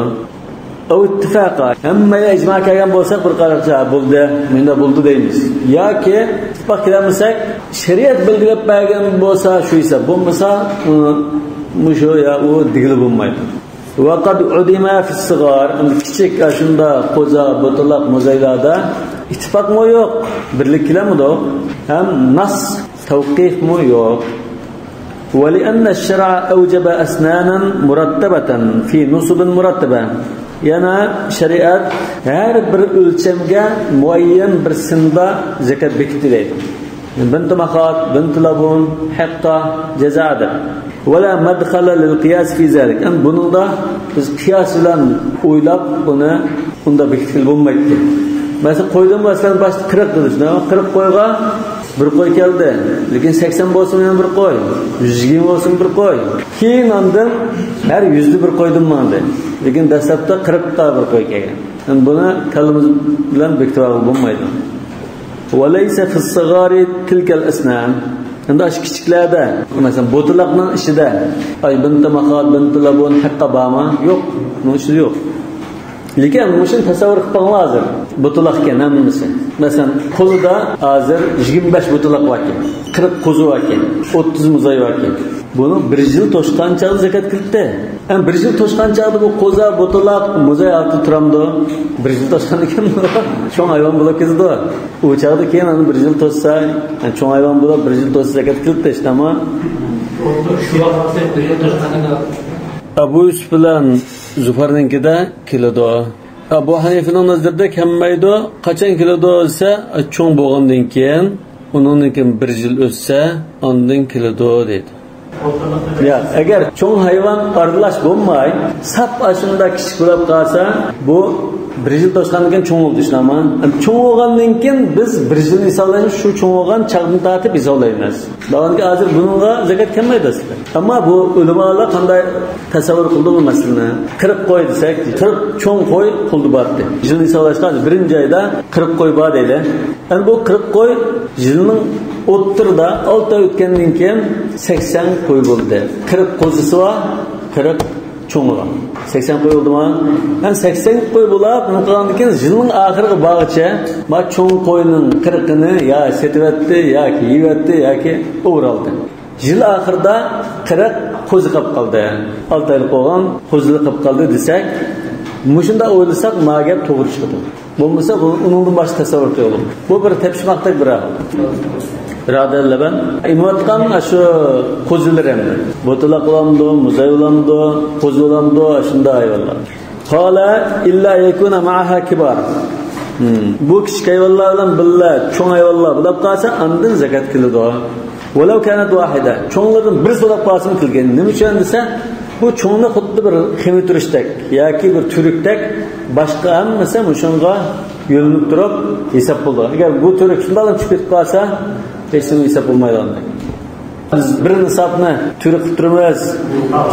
Speaker 1: O ittifaqa hammaga ijmo kelgan bo'lsa bir qarashcha bo'ldi, menda bo'ldi deymiz. Yoki ittifoq kelmasak, shariat belgilab bergan bo'lsa shu hisob, bo'lmasa mushu ya u digili bo'lmaydi. وقد عدم في الصغار kichik shunda qo'za, bo'talaq, mo'zaylarda ittifoqmi yo'q, birlik kelamidi? Ham nas tavqifmi yo'q. ولأن الشرع أوجب أسنانا مرتبة في نصب مرتبة. Yana shariat har bir o'lchamga muayyan bir sinda zakat bekitdi deydi. Bint maxat, bint labun, hiqqa, jazada. ولا مدخل للقياس في ذلك. Endi buningda biz qiyos bilan o'ylab buni unda bekitilib bo'lmaydi. Masalan, qo'ydim, masalan, boshda 40 dedi, shunday 40 qo'yga bir qo'y keldi. Lekin 80 bo'lsa ham bir qo'y, 120 bo'lsa bir qo'y. Keyin ondan har 100 bir qo'ydim mandi. Lekin dastlabda 40 ta bir qo'y kelgan. Endi buni kalimiz bilan bekitib olib bo'lmaydi. وليس في الصغار تلك الأسنان. Endi aş kichiklarda, masalan, bo'tilaqning ichida ay bint maxat, bint labun hiqqa bormi? Yo'q, buni ichida yo'q. Lekin shuni tasavvur qilib qo'ying hozir. Bo'tilaq ekan hammasi. Masalan, qo'lida hozir 25 bo'tilaq bor ekan, 40 qo'zi bor ekan, 30 muzay bor ekan. Buni bir yil to'shgan chog'da zakat kiritdi. Ham bir yil to'shgan chog'da bu qo'za, bo'tilaq, muzay olti turamdi. Bir yil to'shgan ekan, cho'ng hayvon bo'lib ketdi. U chog'da keyin uni bir yil to'shsa, cho'ng hayvon bo'lib bir yil to'shsa zakat kiritdi, ishtami? Abu Yusuf bilan Zufarninkida keladi. Abu Hanifaning nazarida kelmaydi. Qachon keladi desa, cho'ng bo'lgandan keyin, undan keyin bir yil o'tsa, ondan keladi deydi. Ya, agar cho'ng hayvon aralash bo'lmay, sap ashunda kichik bo'lib qolsa, bu bir yil to'shgandan keyin cho'ng bo'ldi, shunami? Cho'ng bo'lgandan keyin biz bir yil hisoblaymiz, shu cho'ng bo'lgan chog'ni tortib hisoblaymiz. Dag'anki hozir buningga zakat kelmaydi aslida. Ammo bu ulamolar qanday tasavvur qildi bu masalani? 40 qo'y desak, 40 cho'ng qo'y qildi bordi. Yilni hisoblashda birinchi oyda 40 qo'y bor deydi. Endi bu 40 qo'y yilning o'ttirida 6 oy o'tgandan keyin 80 qo'y bo'ldi. 40 qo'zisi bor, 40 cho'ng'i. 80 qo'y bo'ldimi? Yani 80 qo'y bo'lib, nima qilgandan keyin yilning oxirgi bog'icha ma cho'ng qo'yning 40-ini ya setyapti, yoki yeyapti, yoki o'g'iroldi. Yil oxirida 40 qo'zi qolib qoldi. 6 oylik bo'lgan qo'zili qolib qoldi desak, mushunda o'ylasak, ma gap to'g'ri chiqadi. Bo'lmasa uningdan boshqa tasavvur qilib. Bu bir tepishmoqdek bir ahvol. Birodarlar, ben imayotgan shu qo'zilar endi. Bo'tala qilamdi, muzay bo'lamdi, qo'zi bo'lamdi, shunday hayvonlar. Qala illa yakuna ma'aha kibar. Bu kichik hayvonlar bilan birga cho'ng hayvonlar bo'lib qolsa, andin zakat qiladi. Walau kanat wahida. Cho'nglardan birisi bo'lib qolsin qilgan. Nima uchun desa, bu cho'ngni xuddi bir ximi turishdek yoki bir turikdek boshqa hammasi shunga yo'linib turib hisob bo'ldi. Agar bu turik shundan chiqib ketib qolsa, hech nima hisob bo'lmaydi onda. Biz bir nisobni turik qilib turamiz,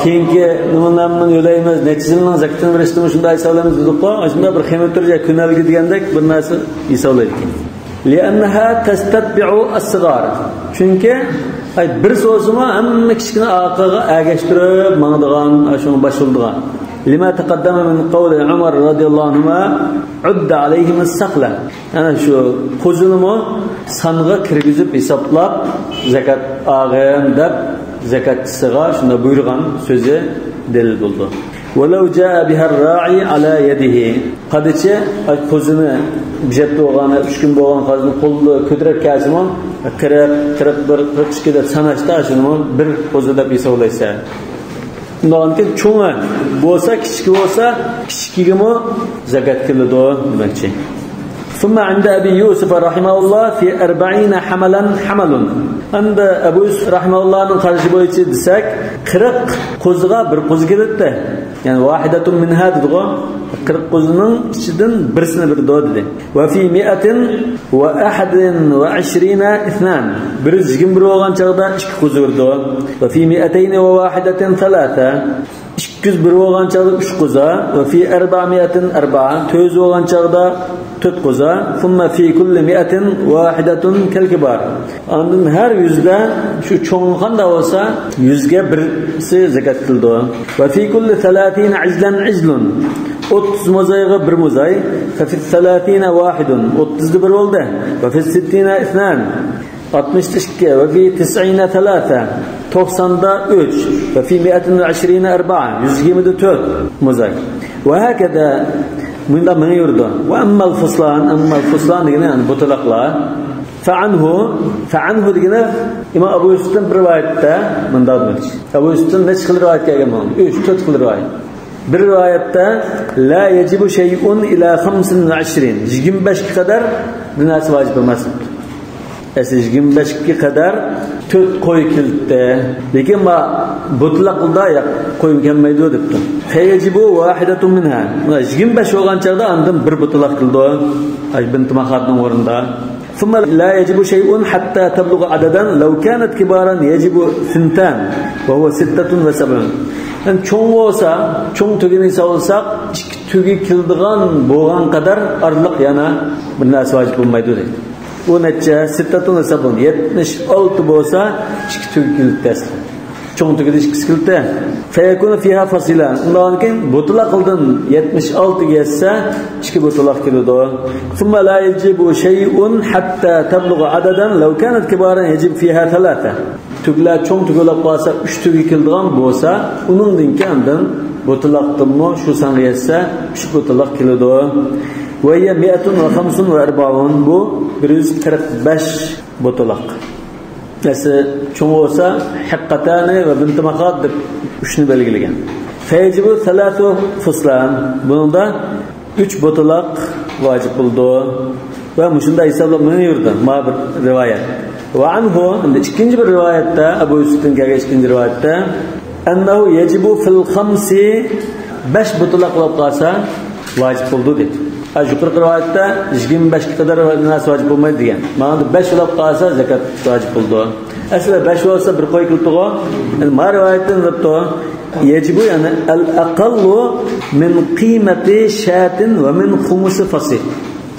Speaker 1: keyingi nimalarni yo'laymiz, necha yilning zakatini berishni shunday hisoblaymiz dedik-ku, shunda bir ximi turish kunalgi degandek bir narsa hisoblaydi. لأنها تستتبع الصغار. Chunki ay bir so'zimi hamma kichkina oqig'i agashtirib mangdigan, shunga boshildigan. لما تقدم من قول عمر رضي الله عنهما عد عليهم السقلة. Ana shu qo'zinimi songa kirgizib hisoblab zakat og'in deb zakatchisiga shunda buyurgan so'zi dalil bo'ldi. ولو جاء بها الراعي على يده. Qadichi qo'zini bijatda bo'lgani 3 kun bo'lgan qozini qo'lida ko'tarib kelsimi 40, 41, 42 deb sanashda shuni bir qo'zi deb hisoblaysa. Undan keyin cho'ngi bo'lsa, kichiki bo'lsa, kichikigimi zakat qiladi demakchi. ثم عند أبي يوسف رحمه الله في 40 حملا حمل. عند أبو يوسف رحمه الله qarashi bo'yicha desak, 40 qo'ziga bir qo'zi keladi. Yani vahidatun minha dediğo 40 qo'zining ichidan birisini bir dedi. Va fi mi'atin va ahadin va ishrina ithnan. 121 bo'lgan chaqda 2 qo'zi berdi. Va fi mi'atayn va wahidatin thalatha. 201 bo'lgan chog'da 3 qo'za va fi 400 4 400 bo'lgan chog'da 4 qo'za thumma fi kulli mi'atin wahidatun kalkibar. Ondan har 100da shu cho'ng qanday bo'lsa 100 ga birsi zakat qildi. Va fi kulli 30 izlan izlun 30 mozayga bir mozay fa fi 30 wahidun 30 da bir bo'ldi. Va fi 60 ithnan 62 va fi 90 3 90da 3 va fi 120 4 124 mozay. Va hakada bunda meni yurdi. Va ammal fuslan degani yani butlaqlar. Fa'anhu degani Imom Abu Yusufdan bir rivoyatda bunda demoqchi. Abu Yusufdan necha xil rivoyat kelgan bu? 3-4 xil rivoyat. Bir rivoyatda la yajibu shay'un ila 25 25 ga qadar bir narsa vojib emas. Asli 25 ga qadar 4 qo'y keldi. Lekin ma butlaqda qo'y kelmaydi debdi. Fayajibu wahidatun minha. 25 bo'lgan chaqda andan bir butlaq qildi. Ay bint Mahadning o'rnida. ثم لا يجب شيء حتى تبلغ عددا لو كانت كبارا يجب ثنتان وهو 76. Yani cho'ng bo'lsa, cho'ng tugini hisoblasak, ikki tugi keldigan bo'lgan qadar arliq yana bir narsa vojib bo'lmaydi deydi. U necha 76 76 bo'lsa, ikki tugi keldi. Cho'ng tugida ikkisi keldi. Fayakunu fiha fasilan. Undan keyin butlaqdan 76 ga yetsa, ikki butlaq keladi. Thumma la yajibu shay'un hatta tablugha adadan law kanat kibaran yajib fiha thalatha. Tuglar cho'ng tugilab qolsa, 3 tugi keladigan bo'lsa, uningdan keyin butlaqdanmi shu songa yetsa, 3 butlaq keladi. Va hiya 145 bu 145 butlaq. Nasi cho'ng bo'lsa, haqqatani va bint Mahad deb uchni belgilagan. Fayajibu thalathu fuslan. Bunda 3 butlaq vojib bo'ldi. Va shunday hisoblab yurdi. Ma bir rivoyat. Va anhu endi ikkinchi bir rivoyatda Abu Yusufdan kelgan ikkinchi rivoyatda annahu yajibu fil khamsi 5 butlaq bo'lib qolsa vojib bo'ldi dedi. Yuqorqi rivoyatda 25 ga qadar narsa vojib bo'lmaydi degan. Mana 5 bo'lib qolsa zakat vojib bo'ldi. Aslida 5 bo'lsa bir qo'y keldi-ku. Endi ma rivoyatdan debdi yajibu yani al aqallu min qiymati shatin va min khumusi fasil.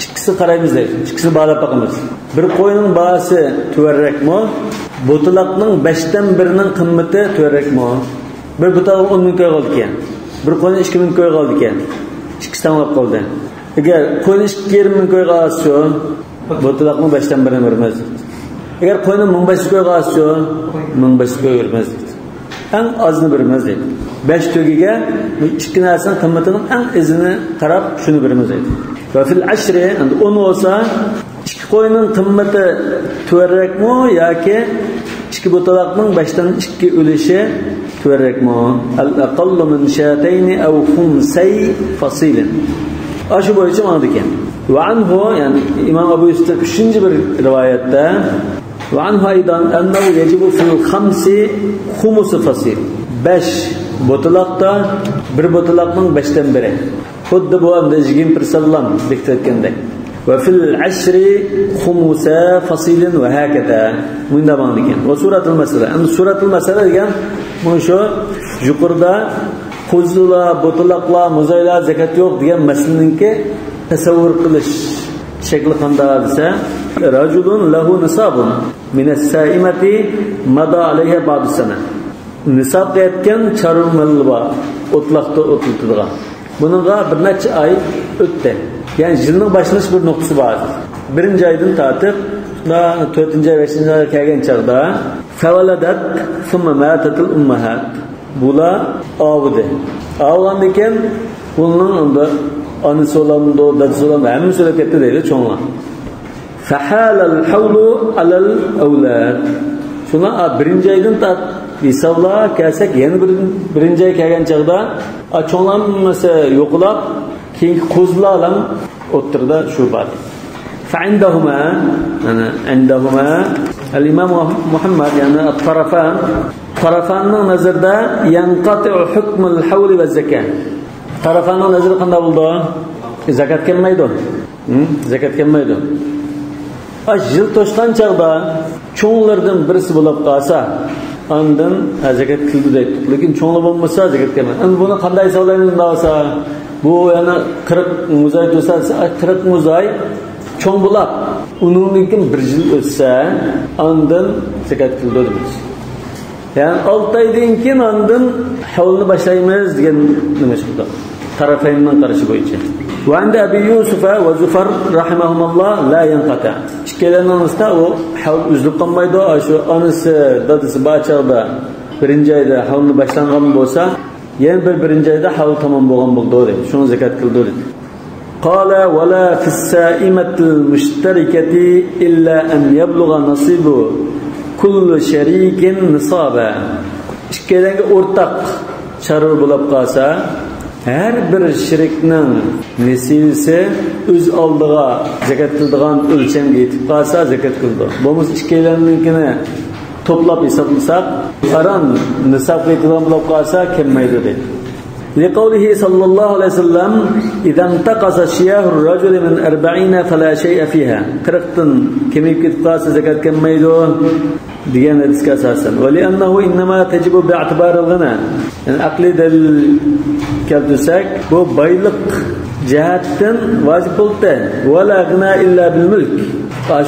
Speaker 1: Ikkisi qaraymiz deydi. Ikkisini bog'lab boqamiz. Bir qo'yning bahasi tuvarrakmi? Butlaqning 5dan 1ning qimmati tuvarrakmi? Bir butlaq 10 ming qo'y qoldi ekan. Bir qo'yni 2 ming qo'y qoldi ekan. Ikkisi tanlab qoldi. Agar qo'yni 2,5 ming qo'y qolsa, butlaqning 5dan 1ini beramiz. Agar qo'yni 1500 qo'y qolsa, 1500 qo'y beramiz deydi. Eng ozini beramiz deydi. 5 tugiga bu ikki narsaning qimmatining eng izini qarab shuni beramiz deydi. Va fil ashri endi 10 bo'lsa, ikki qo'yning qimmati tuvarrakmi yoki ikki butlaqning 5dan 2 ulushi tuvarrakmi? Al aqallu min shatayn aw khumsay fasilin. Shu bo'yicha ma'no ekan. Va anhu yani Imom Abu Yusuf 3-bir rivoyatda va anhu aydan annahu yajibu fil khamsi khumus fasil. 5 butlaqda bir butlaqning 5dan 1. Xuddi bu endi 21 sallam bekitgandek. Va fil ashri khumusa fasilin va hakada. Bunda ma'no ekan. Va suratul masala. Endi suratul masala degan bu shu yuqorida qo'zilar, butlaqlar, muzaylar zakat yo'q degan masalaninki tasavvur qilish shakli qanday desa, rajulun lahu nisabun min as-sa'imati mada alayha ba'd sana. Nisob deyotgan chorva moli bor, o'tloqda o'tlatadigan. Buningga bir necha oy o'tdi. Ya'ni yilning boshlanish bir nuqtasi bor. Birinchi oydan tortib 4-oy, 5-oyga kelgan chog'da favaladat thumma matatul ummahat. Bular ovdi. Ovgandan keyin bunning unda onasi o'lamdi, dadasi o'lamdi, hammasi o'lib ketdi deydi cho'nglar. Fahalal havlu alal avlad. Shuna birinchi oydan hisobla kelsak, yana birinchi oy kelgan chog'da cho'nglanmasa yo'qlab, keyingi qo'zilar ham o'ttirda shu bor. فعندهما يعني عندهما الإمام محمد يعني الطرفان طرفان نظرda ينقطع حكم الحول والزكاة. طرفان nazarı qanday bo'ldi? Zakat kelmaydi. Zakat kelmaydi. Yil to'shgan chog'da cho'nglardan birisi bo'lib qolsa, Ondan zakat qildi deydi. Lekin cho'ngli bo'lmasa zakat kelmaydi. Endi buni qanday hisoblaymiz bo'lsa, bu yana 40 muzay tursa, 40 muzay cho'ng bo'lib, uningdan keyin 1 yil o'tsa, ondan zakat qildi deymiz. Ya'ni 6 oydan keyin ondan havlni boshlaymiz degan nima chiqdi. Tarafaynning qarashi bo'yicha. Va anda Abi Yusuf va Zufar rahimahumulloh la yanqata. Ikkalarining orasida u havl uzilib qolmaydi. Shu onasi, dadasi bachaqda birinchi oyda havlni boshlangan bo'lsa, yana bir birinchi oyda havl tamom bo'lgan bo'ldi deydi. Shuni zakat qildi deydi. Qala va la fis-sa'imatil mushtarikati illa an yablugha nasibu kullu sharikin nisaba. Ikkalariga o'rtaq chorva bo'lib qolsa, har bir shirikning nesivisi o'z oldiga zakat qildigan o'lchamga yetib qolsa zakat qildi. Bo'lmasa ikkalarininkini to'plab hisoblasak, qaron nisobga yetadigan bo'lib qolsa kelmaydi deydi. لقوله صلى الله عليه وسلم إذا انتقص شياه الرجل من 40 فلا شيء فيها. 40 kemiyib ketib qolsa zakat kelmaydi degan hadisga asosan. Va li'annahu innama tajibu bi'tibaril ghina. Ya'ni aqliy dalil keltirsak, bu boylik jihatdan vojib bo'ldi. Va la ghina illa bil mulk.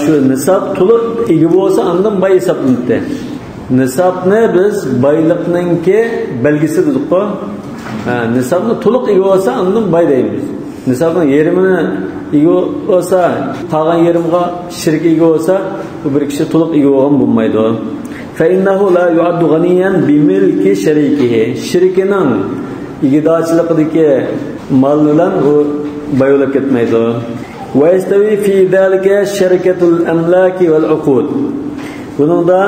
Speaker 1: Shu nisob to'liq ega bo'lsa, undan boy hisoblanadi. Nisobni biz boylikninki belgisi dedik-ku. Nisobni to'liq ega bo'lsa, undan boy deymiz. Nisobning yerimini ega bo'lsa, qolgan yerimga shirk ega bo'lsa, bu bir kishi to'liq ega bo'lgan bo'lmaydi. Fa innahu la yu'addu ghaniyan bi milki sharikihi. Shirikining egidochiligidagi mol bilan u boy bo'lib ketmaydi. Va yastawi fi zalika sharikatul amlaki wal uqud. Buningda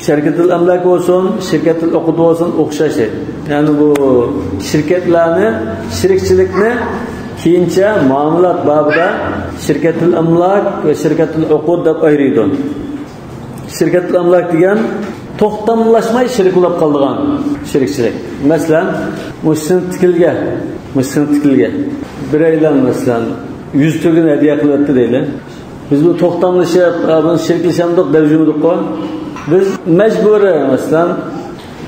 Speaker 1: sharikatul amlak bo'lsin, shirkatul uqud bo'lsin o'xshash. Ya'ni bu shirkatlarni, shirikchilikni keyincha muomalat babida shirkatul amlak va shirkatul uqud deb ayiradi. Shirkatul amlak degan to'xtamlashmay shirik bo'lib qoldigan shirikchilik. Masalan, muhsin tikilga biraylar masalan 100 tugin hadiya qilyapti deydi. Biz bu to'xtamlashib, buni shirklashamdiq deb yurdik-ku. Biz majburiy masalan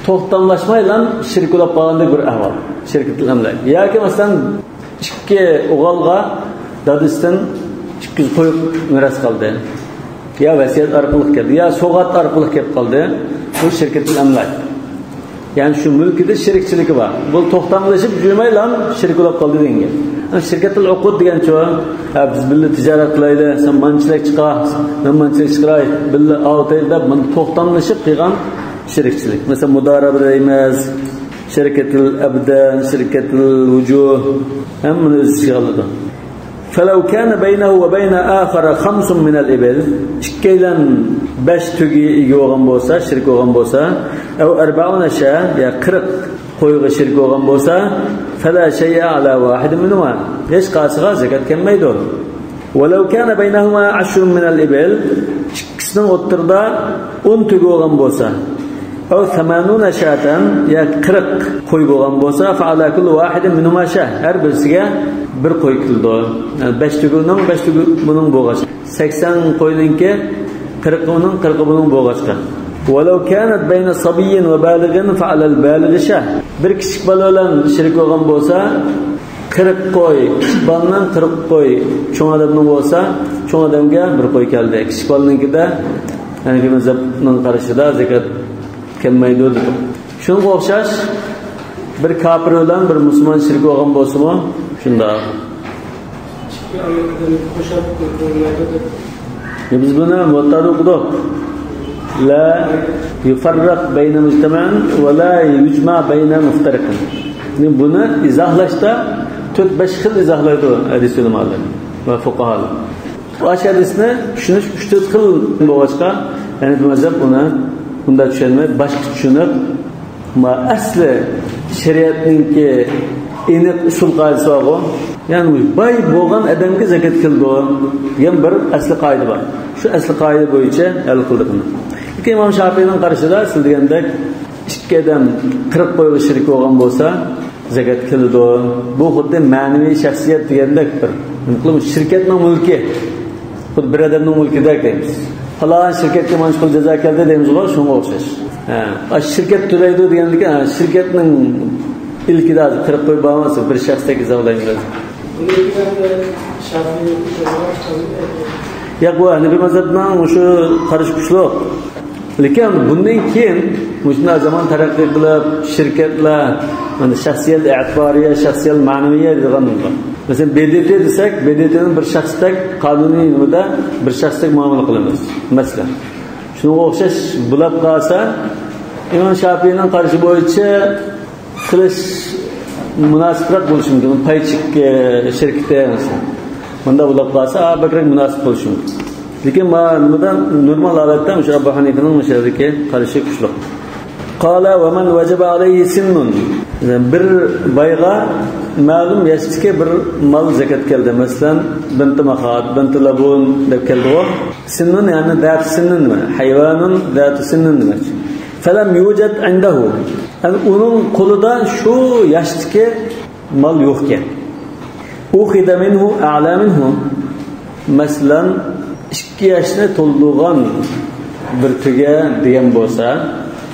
Speaker 1: to'xtamlashmay lan shirk bo'lib qolgandek bir ahvol. Shirkatul amlak. Yoki masalan ikki o'g'ilga dadasidan 200 qo'y meros qoldi. Ya vasiyat orqali keldi, ya sovg'at orqali kelib qoldi. Bu shirkatul amlak. Ya'ni shu mulkida shirkchiligi bor. Bu to'xtamlashib yurmay lan shirk bo'lib qoldi degan. Shirkatul uqud degancha, biz birga tijorat qilaylik, sen manchilik chiqar, men manchilik chiqaray, birga oltay deb buni to'xtamlashib qilgan shirkchilik. Masalan, mudaraba deymiz, shirkatul abdan, shirkatul vujuh, hammani o'z ichiga oladi. فلو كان بينه وبين آخر 5 من الإبل، ikkalan 5 tugi ega bo'lgan bo'lsa, shirk bo'lgan bo'lsa, أو 40 شاة, ya 40 qo'yga shirk bo'lgan bo'lsa, فلا شيء على واحد منهما. Hech qaysiga zakat kelmaydi. ولو كان بينهما 10 من الإبل، ikkisining o'rtada 10 tugi bo'lgan bo'lsa, أو 80 شاة, ya 40 qo'y bo'lgan bo'lsa, فعلى كل واحد منهما شاة. Har birisiga bir qo'y keldi. Yani 5 tugining 5 tugi buning bo'lg'ach. 80 qo'yninki 40 uning 40 buning bo'lg'achqa. ولو كانت بين صبي وبالغ فعلى البالغ شاة. Bir kichik bola bilan shirik bo'lgan bo'lsa, 40 qo'y kichik bolaning 40 qo'y cho'ng odamning bo'lsa, cho'ng odamga bir qo'y keldi. Kichik bolanikida ya'ni mazhabning qarashida zakat kelmaydi dedi. Shunga o'xshash bir kofir bilan bir musulmon shirik bo'lgan bo'lsa-mu, shundoq. Biz buni muattada o'qidik. La yufarraq bayna mujtama'in va la yujma bayna muftariqin. Buni izohlashda 4-5 xil izohlaydi hadis ulamolari va fuqaholar. Bu hadisni tushunish 3-4 xil bo'lg'achqa, ya'ni bu mazhab uni bunda tushunmay boshqa tushunib, ma asli shariatninki aniq usul qoidasi bor. Ya'ni boy bo'lgan odamga zakat qildi degan bir asli qoida bor. Shu asli qoida bo'yicha hal qildi buni. Lekin Imom Shofiyning qarashida asl degandek ikki odam 40 qo'yga shirik bo'lgan bo'lsa zakat qildi. Bu xuddi ma'naviy shaxsiyat degandek bir shirkatning mulki. Xuddi bir odamning mulkidek deymiz. Falon shirkatga mana shu pul jazo keldi deymiz, shunga o'xshash. Ha, shirkat to'laydi degandiki, shirkatning ilkida 40 qo'y bormasa bir shaxsdek hisoblaymiz. Yo'q, bu Hanafi mazhabining shu qarash kuchli. Lekin bundan keyin shunday zamon taraqqiy qilib, shirkatlar mana shaxsiyat e'tiboriya, shaxsiyat ma'naviya degan bor. Masalan, BDT desak, BDTning bir shaxsdek qonuniy nimada bir shaxsdek muomala qilamiz. Masalan, shunga o'xshash bo'lib qolsa, Imom Shofiyning qarashi bo'yicha qilish munosibroq bo'lishi mumkin. Paychik shirkati masalan. Bunda bo'lib qolsa, bakrak munosib bo'lishi mumkin. Lekin nimadan normal holatda o'sha Abu Hanifaning o'sha yerdagi qarashi kuchli. Qala va man wajaba alayhi sinnun. Bir bayga ma'lum yashdagi bir mal zakat keldi. Masalan, binti mahad, binti labun deb keldi. Sinnun ya'ni dat sinnun nima? Hayvonun datu sinnun nima? Falam yujad indahu. Yani uning qo'lida shu yashdagi mal yo'q ekan. Ukhida minhu a'la minhu. Masalan, 2 yoshni to'ldirgan bir tuga degan bo'lsa,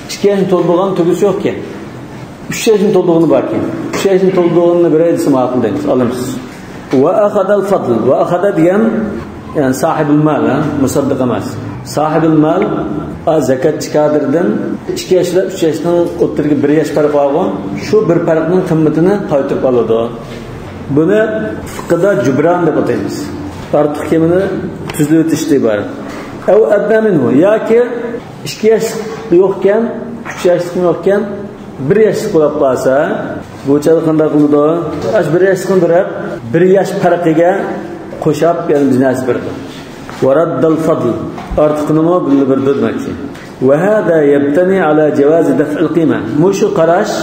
Speaker 1: 2 yoshni to'ldirgan tugisi yo'q ekan. 3 yoshni to'ldirgani bor ekan. 3 yoshni to'ldirganini beray desa ma'qul deymiz, olamiz. Va akhadal fadl, va akhada degan ya'ni sahibul mal, musaddiq emas. Sahibul mal zakat chiqadirdan 2 yoshla 3 yoshning o'rtasiga 1 yosh farq bor, shu bir farqning qimmatini qaytarib oladi. Buni fiqhda jubron deb ataymiz. Ortiq kemini tuzlab o'tish deb bor. Av adna minhu yoki 2 yosh yo'qkan, 3 yoshlik yo'qkan, 1 yoshlik bo'lib qolsa, bu chal qanday qiladi? Ash 1 yoshlikni berib, 1 yosh farqiga qo'shab, ya'ni biznes berdi. Va raddal fadl, ortiqni bilib berdi demakchi. Va hada yabtani ala jawaz daf'il qiyma. Mushu qarash,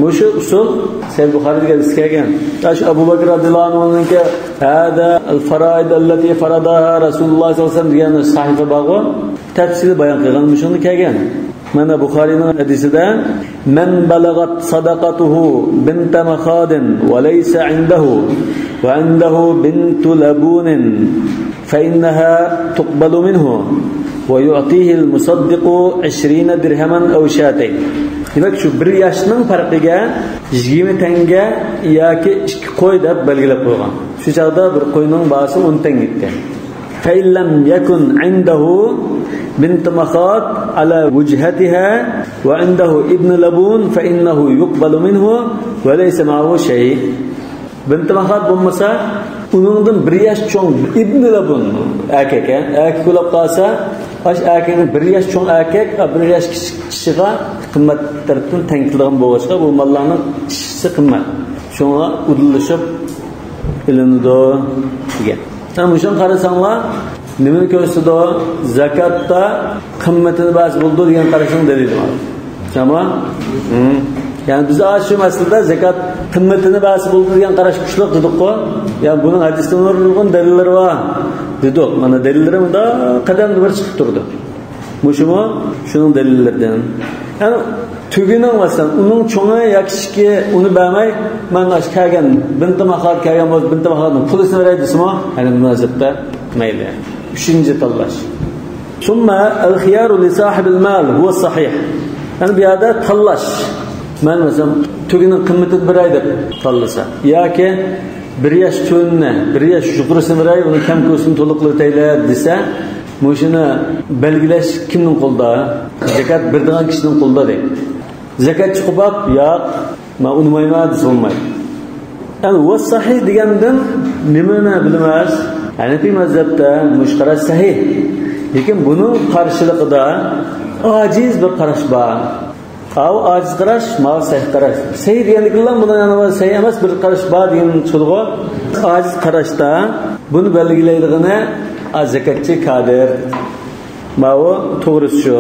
Speaker 1: mushu usul Sahih Buxoriyga hadis kelgan. Ash Abu Bakr radhiyallohu anhuninki hada al-faraid allati faradaha Rasululloh sollallohu alayhi vasallam degan sahifa bor, tafsili bayon qilgan mushuni kelgan. Mana Buxoriyning hadisida man balagat sadaqatuhu bint makhadin va laysa indahu va indahu bintu labunin fa innaha tuqbalu minhu va yu'tihi al-musaddiqu 20 dirhaman aw shatayn. Demak, shu bir yoshning farqiga 20 tanga yoki 2 qo'y deb belgilab qo'ygan. Shu chaqda bir qo'yning bahasi 10 tanga edi. Fa illam yakun indahu bint makhad ala wujhatiha wa indahu ibn labun fa innahu yuqbalu minhu wa laysa ma'ahu shay. Bint makhad bo'lmasa, uningdan bir yosh cho'ng ibn labun erkak, erkak bo'lib qolsa, ash erkakning bir yosh cho'ng erkak, bir yosh kichik kishiga qimmat tarafdan teng keladigan bo'lg'achqa, bu mollarning ishisi qimmat. Shunga udillashib ilinadi degan. Ana shuni qarasanglar, nimani ko'rsatadi? Zakatda qimmatini bas bo'ldi degan qarashning dalili bor. Tamam? Ya'ni biz shu masalada zakat qimmatini bas bo'ldi degan qarash kuchli dedik-ku. Ya'ni buning hadisda nurg'un dalillari bor dedik. Mana dalillari bunda qadamda bir chiqib turdi. Mushumu shuning dalillaridan. Ya'ni tugining masalan, uning cho'ngi yoki kichigi uni bermay, man ash kelgan binti mahal kelgan bo'lsa, binti mahalning pulisini beray desimi, ya'ni munosabda mayli. Uchinchi tanlash. Summa al-khiyaru li sahibil mal huwa sahih. Ya'ni bu yerda tanlash. Man masalan tugining qimmatini beray deb tanlasa yoki bir yosh to'nni, bir yosh yuqorisini beray, uni kam ko'sini to'liq o'taylar desa, mushuni belgilash kimning qo'lida? Zakat beradigan kishining qo'lida deydi. Zakat chiqib olib, yo'q, men unmayman desa bo'lmaydi. Ya'ni va sahih degandan nimani bilmas? Hanafi mazhabda mushqara sahih. Lekin buning qarshiligida ojiz bir qarash bor. Av ojiz qarash, mal sahih qarash. Sahih deganliklar bundan yana sahih emas bir qarash bor degan chulg'u. Ojiz qarashda buni belgilaydigani zakatchi kadir. Ma'u to'g'risi shu.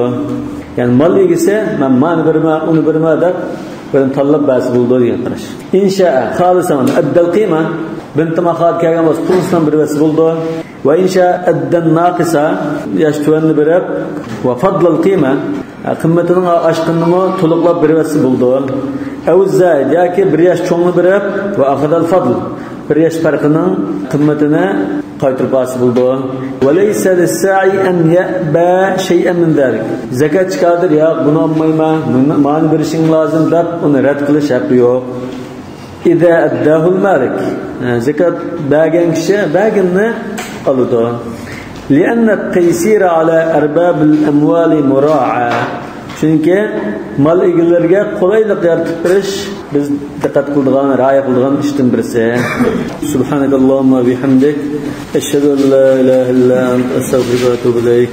Speaker 1: Ya'ni mol egisi men mani birma, uni birma deb birini tanlab bas bo'ldi degan qarash. Insha'a xolisan addal qiyma bint mahad kelgan bo'lsa pulsidan bir bas bo'ldi. Va insha addan naqisa yosh tuvanni berib va fadlal qiyma qimmatining oshqinini to'liqlab bir bas bo'ldi. Aw zaid yoki bir yosh cho'ngni berib va akhadal fadl 1 yaş farqining qimmatini qaytarib olsa bo'ldi. وَلَيْسَ لِلسَّاعِ أَنْ يَأْبَى شَيْئًا مِنْ ذَلِكَ. Zakatchi qodir yo'q, buni olmayman, mani berishing lozim deb uni rad qilish haqqi yo'q. إِذَا أَدَّاهُ الْمَالِكُ. Zakat bergan kishi berganni oladi. لِأَنَّ التَّيْسِيرَ عَلَى أَرْبَابِ الْأَمْوَالِ مُرَاعَى. Chunki mal egalariga qulaylik yaratib berish biz diqqat qiladigan, rioya qiladigan ishdan birisi. Subhanakallahumma bihamdik, ashhadu an la ilaha illa anta, astag'firuka va atubu ilayk.